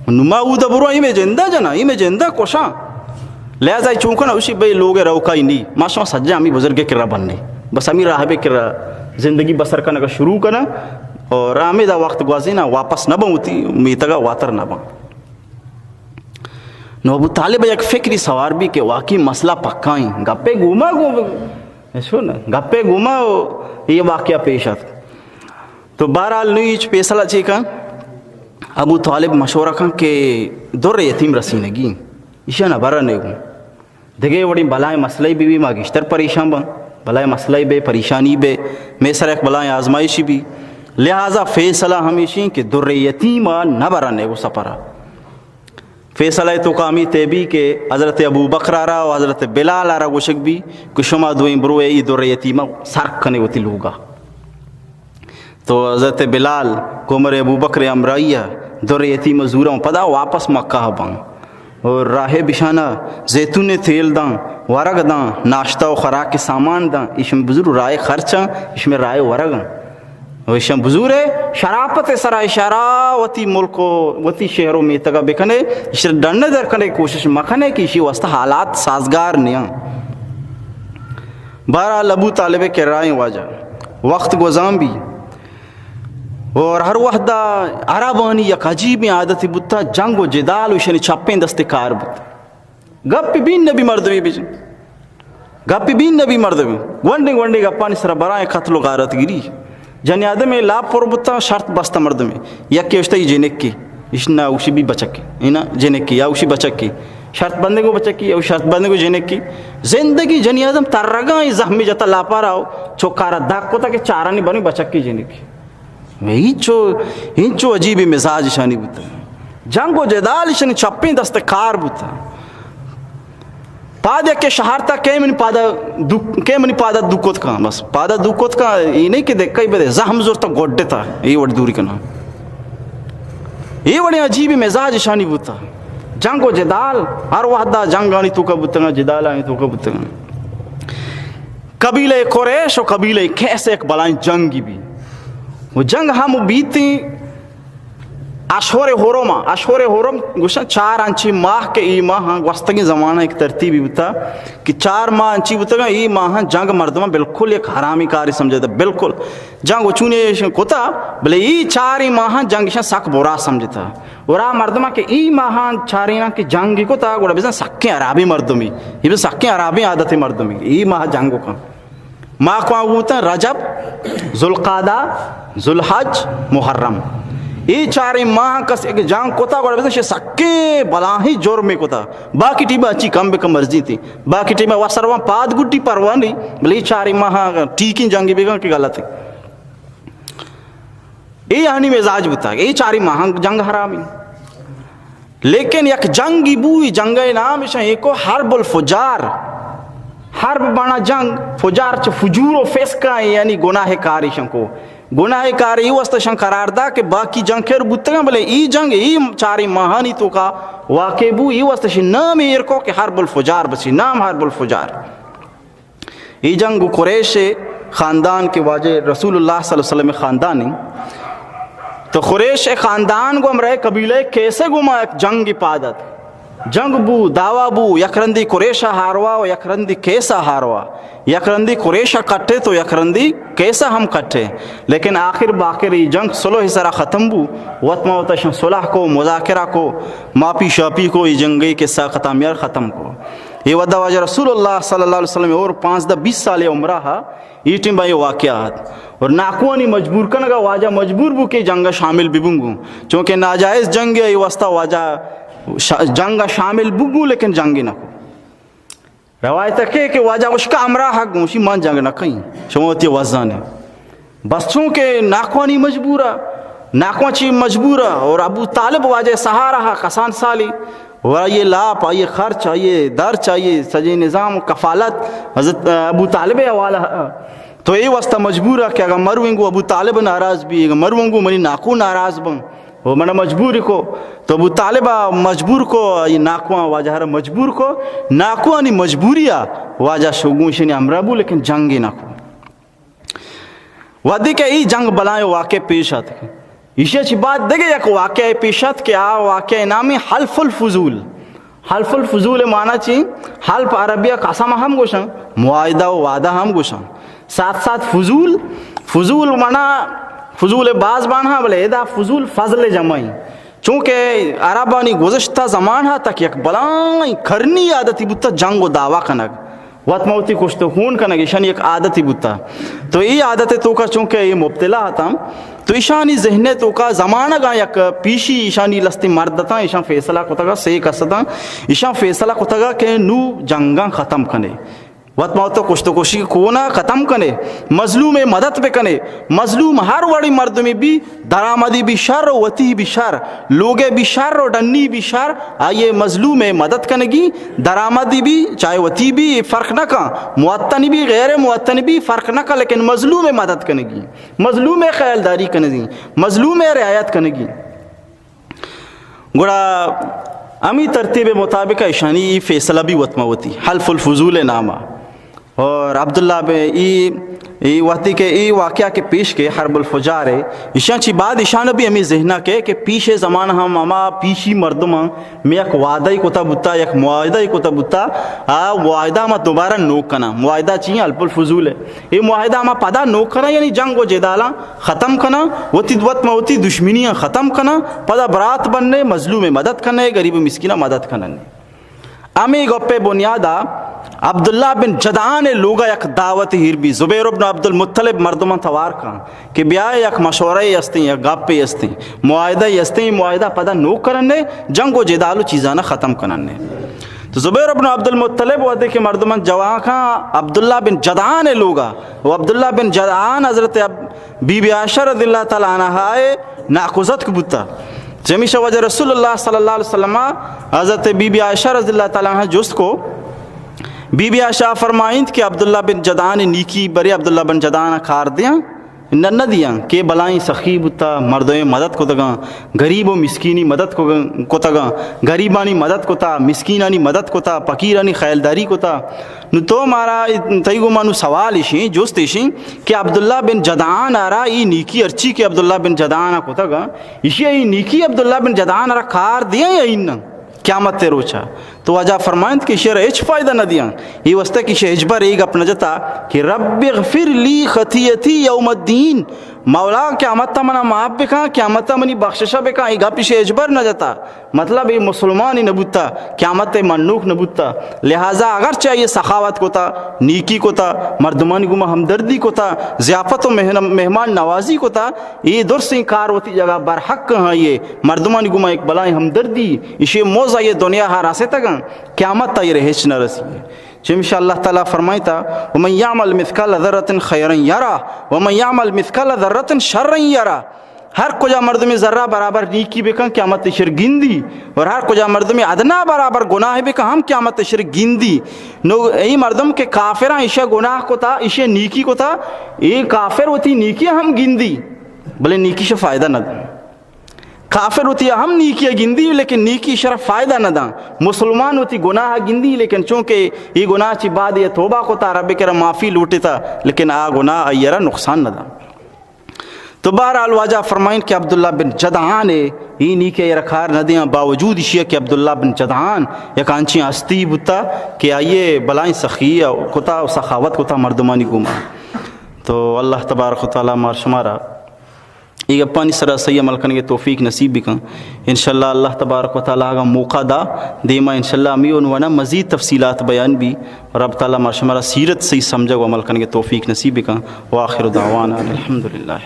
نوں ما اودا برواں، اے مے جندا جناں، اے مے جندا کشاں۔ لہذا اے چون کناں، اشی بھئی لوگ روکائی نی، ما شما سجا ہمی بزرگ کرا بننے، بس ہمی راہبے کرا زندگی بسر کنگا شروع کناں اور ہمیدا وقت گوازیناں، واپس نہ باں، وتی میتگا واتر نہ باں۔ نوں ابو طالب یک فکری سوار بی کہ واقعی مسئلہ پکا ایں، گپے گوما گو، ایشو نا، گپے گوما اے واقعہ پیش ات۔ تو بہرحال نوں ہچ پیسلہ چے کن، ابو طالب مشورہ کن کہ در یتیم رسینگی، ایشاں نہ برنے گوں۔ دگہ وڑیں بلائیں مسئلہ بی بی، ما گیشتر پریشان باں، بلائیں مسئلہ بے، پریشانی بے، مے سر یک بلائیں آزمائشی بی۔ لہذا فیصلہ ہمیشی کہ در یتیم نہ برنے گوں سفرا۔ فیصلہ ء توکا ہمے طے بی کہ حضرت ابوبکر ء را و حضرت بلال ء را گوشگ بی کہ شما دوئیں بروئے اے در یتیمہ سر کنے وتی لوگا۔ تو حضرت بلال گوں عمر ابوبکر ء ہمراہی ء در یتیمہ زوراں، پدا واپس مکہ ء باں۔ اور راہ بشانہ زیتون ء تیل داں، ورگ داں، ناشتہ و خوراک سامان داں، ایشم بزور راہ خرچاں، ایشم راہ ورگاں۔ و ایشاں بزورے شرافت ء سرا اشارہ وتی ملک و وتی شہر و میتگا بکنے، اشر ڈن در کنے، کوشش مکنے کہ اشی واسطہ حالات سازگار نیاں۔ بہرحال ابو طالب ء کرائیں واجہ وقت گوزان بی اور ہر وحدہ عربانی یک عجیبیں عادت بوتا، جنگ و جدال و ایشانی چپیں دست کار بوت۔ گپ بین نبی مردمی بجن۔ گپ بین نبی مردمی۔ گونڈیں گونڈیں گپانی سرا برائیں قتل و غارت گری۔ جنی آدم لاپ پر بوتا، شرط بستا مردمی۔ یکی اشتا ای جنکی۔ اشنا اوشی بی بچکی۔ اینا جنکی یا اوشی بچکی۔ شرط بندے کو بچکی یا شرط بندے کو جنکی۔ زندگی جنی آدم ترگا ای زخمی جتا لاپارا ہو۔ چوکارا داک کتا کہ چارانی بنی بچکی جنکی۔ و اینچو، اینچو عجیب مزاج اشانی بوتا۔ جنگ و جدال اشانی چپیں دست کار بوتا۔ پاد یکے شہر تا کہ منی پادا دو، کہ منی پادا دو کت کن، بس پادا دو کت کن، اے نہیں کہ دکئی بدے، زہم زور تا گوڈ تا، اے وڑ دوری کنا۔ اے وڑیں عجیب مزاج اشانی بوتا۔ جنگ و جدال، ہر وحدا جنگانی توکا بوتگاں، جدالانی توکا بوتگاں۔ قبیلہ قریش و قبیلہ کیس ایک بلائیں جنگی بی۔ و جنگ ہم بیتی اشہر حرم، اشہر حرم گوشن چار انچیں ماہ کہ ای ماہ گوستگیں زمانہ ایک ترتیبی بوتا کہ چار ماہ انچی بوتگا، ای ماہ جنگ مردمان بالکل یک حرامی کاری سمجھتا، بالکل۔ جنگ و چونی ایشن کتا، بلے ای چاری ماہ جنگ ایشن سک برا سمجھتا۔ ورا مردمان کہ ای ماہ چارینا کہ جنگی کتا، گڑا بزن سکیں عربی مردمی، ای بزن سکیں عربی عادت مردمی، ای ماہ جنگ کن۔ ماہ کواں بوتن؟ رجب، ذوالقعدہ، ذوالحج، محرم۔ ای چاریں ماہ کس ایک جنگ کتا، گڑا بزن شے سکیں بلاہیں جرمے کتا۔ باقی ٹیم اچی کم بکم مرضی تی۔ باقی ٹیم وسر وان پاد گڈی پرواہ نہیں، بلے ای چاریں ماہ ٹھیکیں جنگی بگن کہ غلط ہے۔ اے آنی مزاج بوتگ، اے چاری ماہاں جنگ حرامی۔ لیکن یک جنگی بو، اے جنگ ء نام اشاں ایکو حرب الفجار۔ حرب بانا جنگ، فجار چہ فجور و فسق ء، یعنی گناہ کاریشاں کو۔ گناہ کاری واسطہ شان قرار دا کہ باقی جنگ کر بوتگاں، بلے ای جنگ ای چاری ماہانی توکا واقع بو، ای واسطہ شی نام ایر کو کہ حرب الفجار، بسی نام حرب الفجار۔ اے جنگ گوں قریش خاندان کہ واجہ رسول اللہ صلی اللہ علیہ وسلم خاندان انت، تو قریش خاندان گوں ہمراہ قبیلہ کیسے گوں ما یک جنگ پاد ات۔ جنگ بو، دعوا بو، یک رندی قریش ءَ ہاروا و یک رندی قیس ءَ ہاروا، یک رندی قریش ءَ کٹے تو یک رندی قیس ءَ ہم کٹے، لیکن آخر باخر ای جنگ صلح سرا ختم بو۔ وت ما وت اشاں صلح کو، مذاکرہ کو، ماپی شاپی کو، ای جنگی قصہ ختم یار ختم کو۔ اے ودا واجہ رسول اللہ صلی اللہ علیہ وسلم اور پانزدہ بیس سال عمرہ ہا، ای ٹیم با یہ واقعہ آت۔ اور ناکوانی مجبور کنگا واجہ مجبور بو کہ جنگ شامل ببنگو، چونکہ ناجائز جنگ ای واسطہ واجہ شا-، جنگ شامل ببو لیکن جنگ نہ کو۔ روایت کہ کہ واجہ اشکا ہمراہ حق گوشی من جنگ نہ کئیں، شما وتی وزانے۔ بس چونکہ ناکوانی مجبورا، ناکواں چی مجبورا، اور ابو طالب واجہ سہارا ہا کسان سالی، اور آئیے لاپ، آئیے خرچ، آئیے درچ، آئیے سجے نظام و کفالت حضرت ابو طالب حوالہ ہا۔ تو اے واسطہ مجبورا کہ اگر مرویں گو ابو طالب ناراض بی، اگر مرویں گو منی ناکو ناراض بن، وہ منا مجبور کو، تو ابو طالب مجبور کو، یہ ناکواں واجہ را مجبور کو، ناکوانی مجبوری آ واجہ شوگوشنی ہمراہ بو، لیکن جنگی نہ کو۔ وہدے کہ ای جنگ بلائیں واقعہ پیش آتک۔ ایشی چی بعد دگہ یک واقعہ پیش آت کہ آ واقعہ نامی حلف الفضول۔ حلف الفضول معنی چی؟ حلف عربی قسم ہم گوشن، معاہدہ و وعدہ ہم گوشن۔ ساتھ ساتھ فضول، فضول معنی فضول باز بان ہاں، بلے ادا فضول فضل جمعی۔ چونکہ عربانی گزشتہ زمان ہا تک یک بلائیں کرنی عادتی بوتا جنگ و دعویٰ کنگ۔ وت ما وتی کشت و خون کنگ، ایشانی یک عادتی بوتا۔ تو ای عادت توکا چونکہ ای مبتلا ہتاں، تو ایشانی ذہن توکا زمانگا یک پیشی ایشانی لستی مرد ہتاں، ایشان فیصلہ کتگا، سے کس ہتاں، ایشان فیصلہ کتگا کہ نو جنگاں ختم کنے۔ وت ما وت کشت و کشی کونا ختم کنے، مظلوم مدد بکنے، مظلوم ہر وڑی مردمی بی، درآمدی بی شر و وتی بی شر، لوگے بی شر و ڈنی بی شر، آئیے مظلوم مدد کنگی، درآمدی بی، چاہے وتی بی، فرق نہ کن، موطنی بی، غیر موطنی بی، فرق نہ کن، لیکن مظلوم مدد کنگی، مظلوم خیالداری کنگی، مظلوم رعایت کنگی۔ گڑا ہمی ترتیب مطابق ایشانی ای فیصلہ بی وت ما وتی حلف الفضول نامہ۔ اور عبداللہ بن ای، ای وقتی کہ ای واقعہ کہ پیش کے حرب الفجار ہے، ایشان چی بعد ایشان بھی ہمیں ذہنہ کے کہ پیش زمان ہم ہما پیشی مردم ہم میں یک وعدہ ہی کتا بوتا، یک معاہدہ ہی کتا بوتا، آ معاہدہ ما دوبارہ نوک کنا۔ معاہدہ چی ہیں؟ حلف الفضول ہے۔ یہ معاہدہ ما پدا نوک کنا، یعنی جنگ و جدالاں ختم کناں، وتی وت ما وتی دشمنیاں ختم کناں، پدا برات بننے، مظلوم مدد کننے، غریب و مسکیناں مدد کننے۔ ہمے گپے بنیادا عبداللہ بن جدعان لوگا یک دعوت ہیر بی، زبیر ابن عبدالمطلب مردمان توار کن کہ بیا یک مشورہ استیں، یک گپے استیں، معاہدہ استیں، معاہدہ پدا نوک کرنے، جنگ و جدال و چیزانا ختم کننے۔ تو زبیر ابن عبدالمطلب وہدے کہ مردمان جوان کن عبداللہ بن جدعان لوگا، و عبداللہ بن جدعان حضرت اب-، بی بی عائشہ رضی اللہ تعالی عنہا ناکوزتک بوتا۔ چمیشا وجہ رسول اللہ صلی اللہ علیہ وسلم حضرت بی بی عائشہ رضی اللہ تعالی عنہا جست کو، بی بی عائشہ فرمائنت کہ عبداللہ بن جدعان نیکی برے عبداللہ بن جدعان کار دیاں؟ نہ، نہ دیاں۔ کہ بلائیں سخی بوتا، مردمے مدد کتگاں، غریب و مسکینی مدد کو-، کتگاں، غریبانی مدد کتا، مسکینانی مدد کتا، فقیرانی خیالداری کتا۔ نو تو مارا تئی گوما نو سوال اشیں، جست اشیں کہ عبداللہ بن جدعان آرا ای نیکی ہرچی کہ عبداللہ بن جدعان کتگاں، ایشی ای نیکی عبداللہ بن جدعان آرا کار دیاں یا اناں؟ قیامت روچا تو واجہ فرمائنت کہ ایشی را ہچ فائدہ نہ دیاں۔ ای واسطہ کہ ایشی ہچبر ای گپ نہ جتا کہ رب اغفر لی خطیتی یوم الدین، مولا قیامت منا معاف بکن، قیامت منی بخشش بکن، ای گپ ایشی ہچبر نہ جتا۔ مطلب، اے مسلمانی نہ بوتا، قیامت ء منوک نہ بوتا۔ لہذا اگرچہ آئی ء سخاوت کتا، نیکی کتا، مردمانی گوما ہمدردی کتا، ضیافت و مہن-، مہمان نوازی کتا، اے درسیں کار وتی جگہ برحق ہیں۔ آئی ء مردمانی گوما یک بلائیں ہمدردی، ایشی موز آئی ء دنیا ہا رستگاں، قیامت آئی ء ہچ نہ رسی۔ چمیشا اللہ تعالی فرمائتا، ومن یعمل مثقال ذرة خیرا یرہ، ومن یعمل مثقال ذرة شرا یرہ۔ ہر کجا مردمے ذرہ برابر نیکی بکن، قیامت شر گندی، اور ہر کجا مردمے ادنا برابر گناہ بکن، ہم قیامت شر گندی۔ نو ای مردم کہ کافراں ایشا گناہ کتا، ایشا نیکی کتا، ای کافر وتی نیکی ہم گندی، بلے نیکی شا فائدہ نہ دن۔ کافر وتی ہم نیکی گندی، لیکن نیکی شرا فائدہ نہ دن۔ مسلمان وتی گناہ گندی، لیکن چونکہ ای گناہ چی بعد یہ توبہ کتا، رب کرا معافی لوٹتا، لیکن آ گناہ ایرا نقصان نہ دن۔ تو بہرحال واجہ فرمائن کہ عبداللہ بن جدعان ء اے نیکی ء را کار نہ دیاں، باوجود ایشی ء کہ عبداللہ بن جدعان یک انچیں ہستی بوتا کہ آئی ء بلائیں سخی کتا و سخاوت کتا مردمانی گوما۔ تو اللہ تبارک و تعالی مار شمارا اے گپانی سرا صحیح عمل کنگ ء توفیق نصیب بکن۔ انشاءاللہ اللہ تبارک و تعالی اگاں موقع دا، دیما انشاءاللہ ہمے عنوان ء مزید تفصیلات بیان بی۔ رب تعالی مار شمارا سیرت صحیح سمجھگ و عمل کنگ ء توفیق نصیب بکن۔ وآخر دعوانا الحمدللہ۔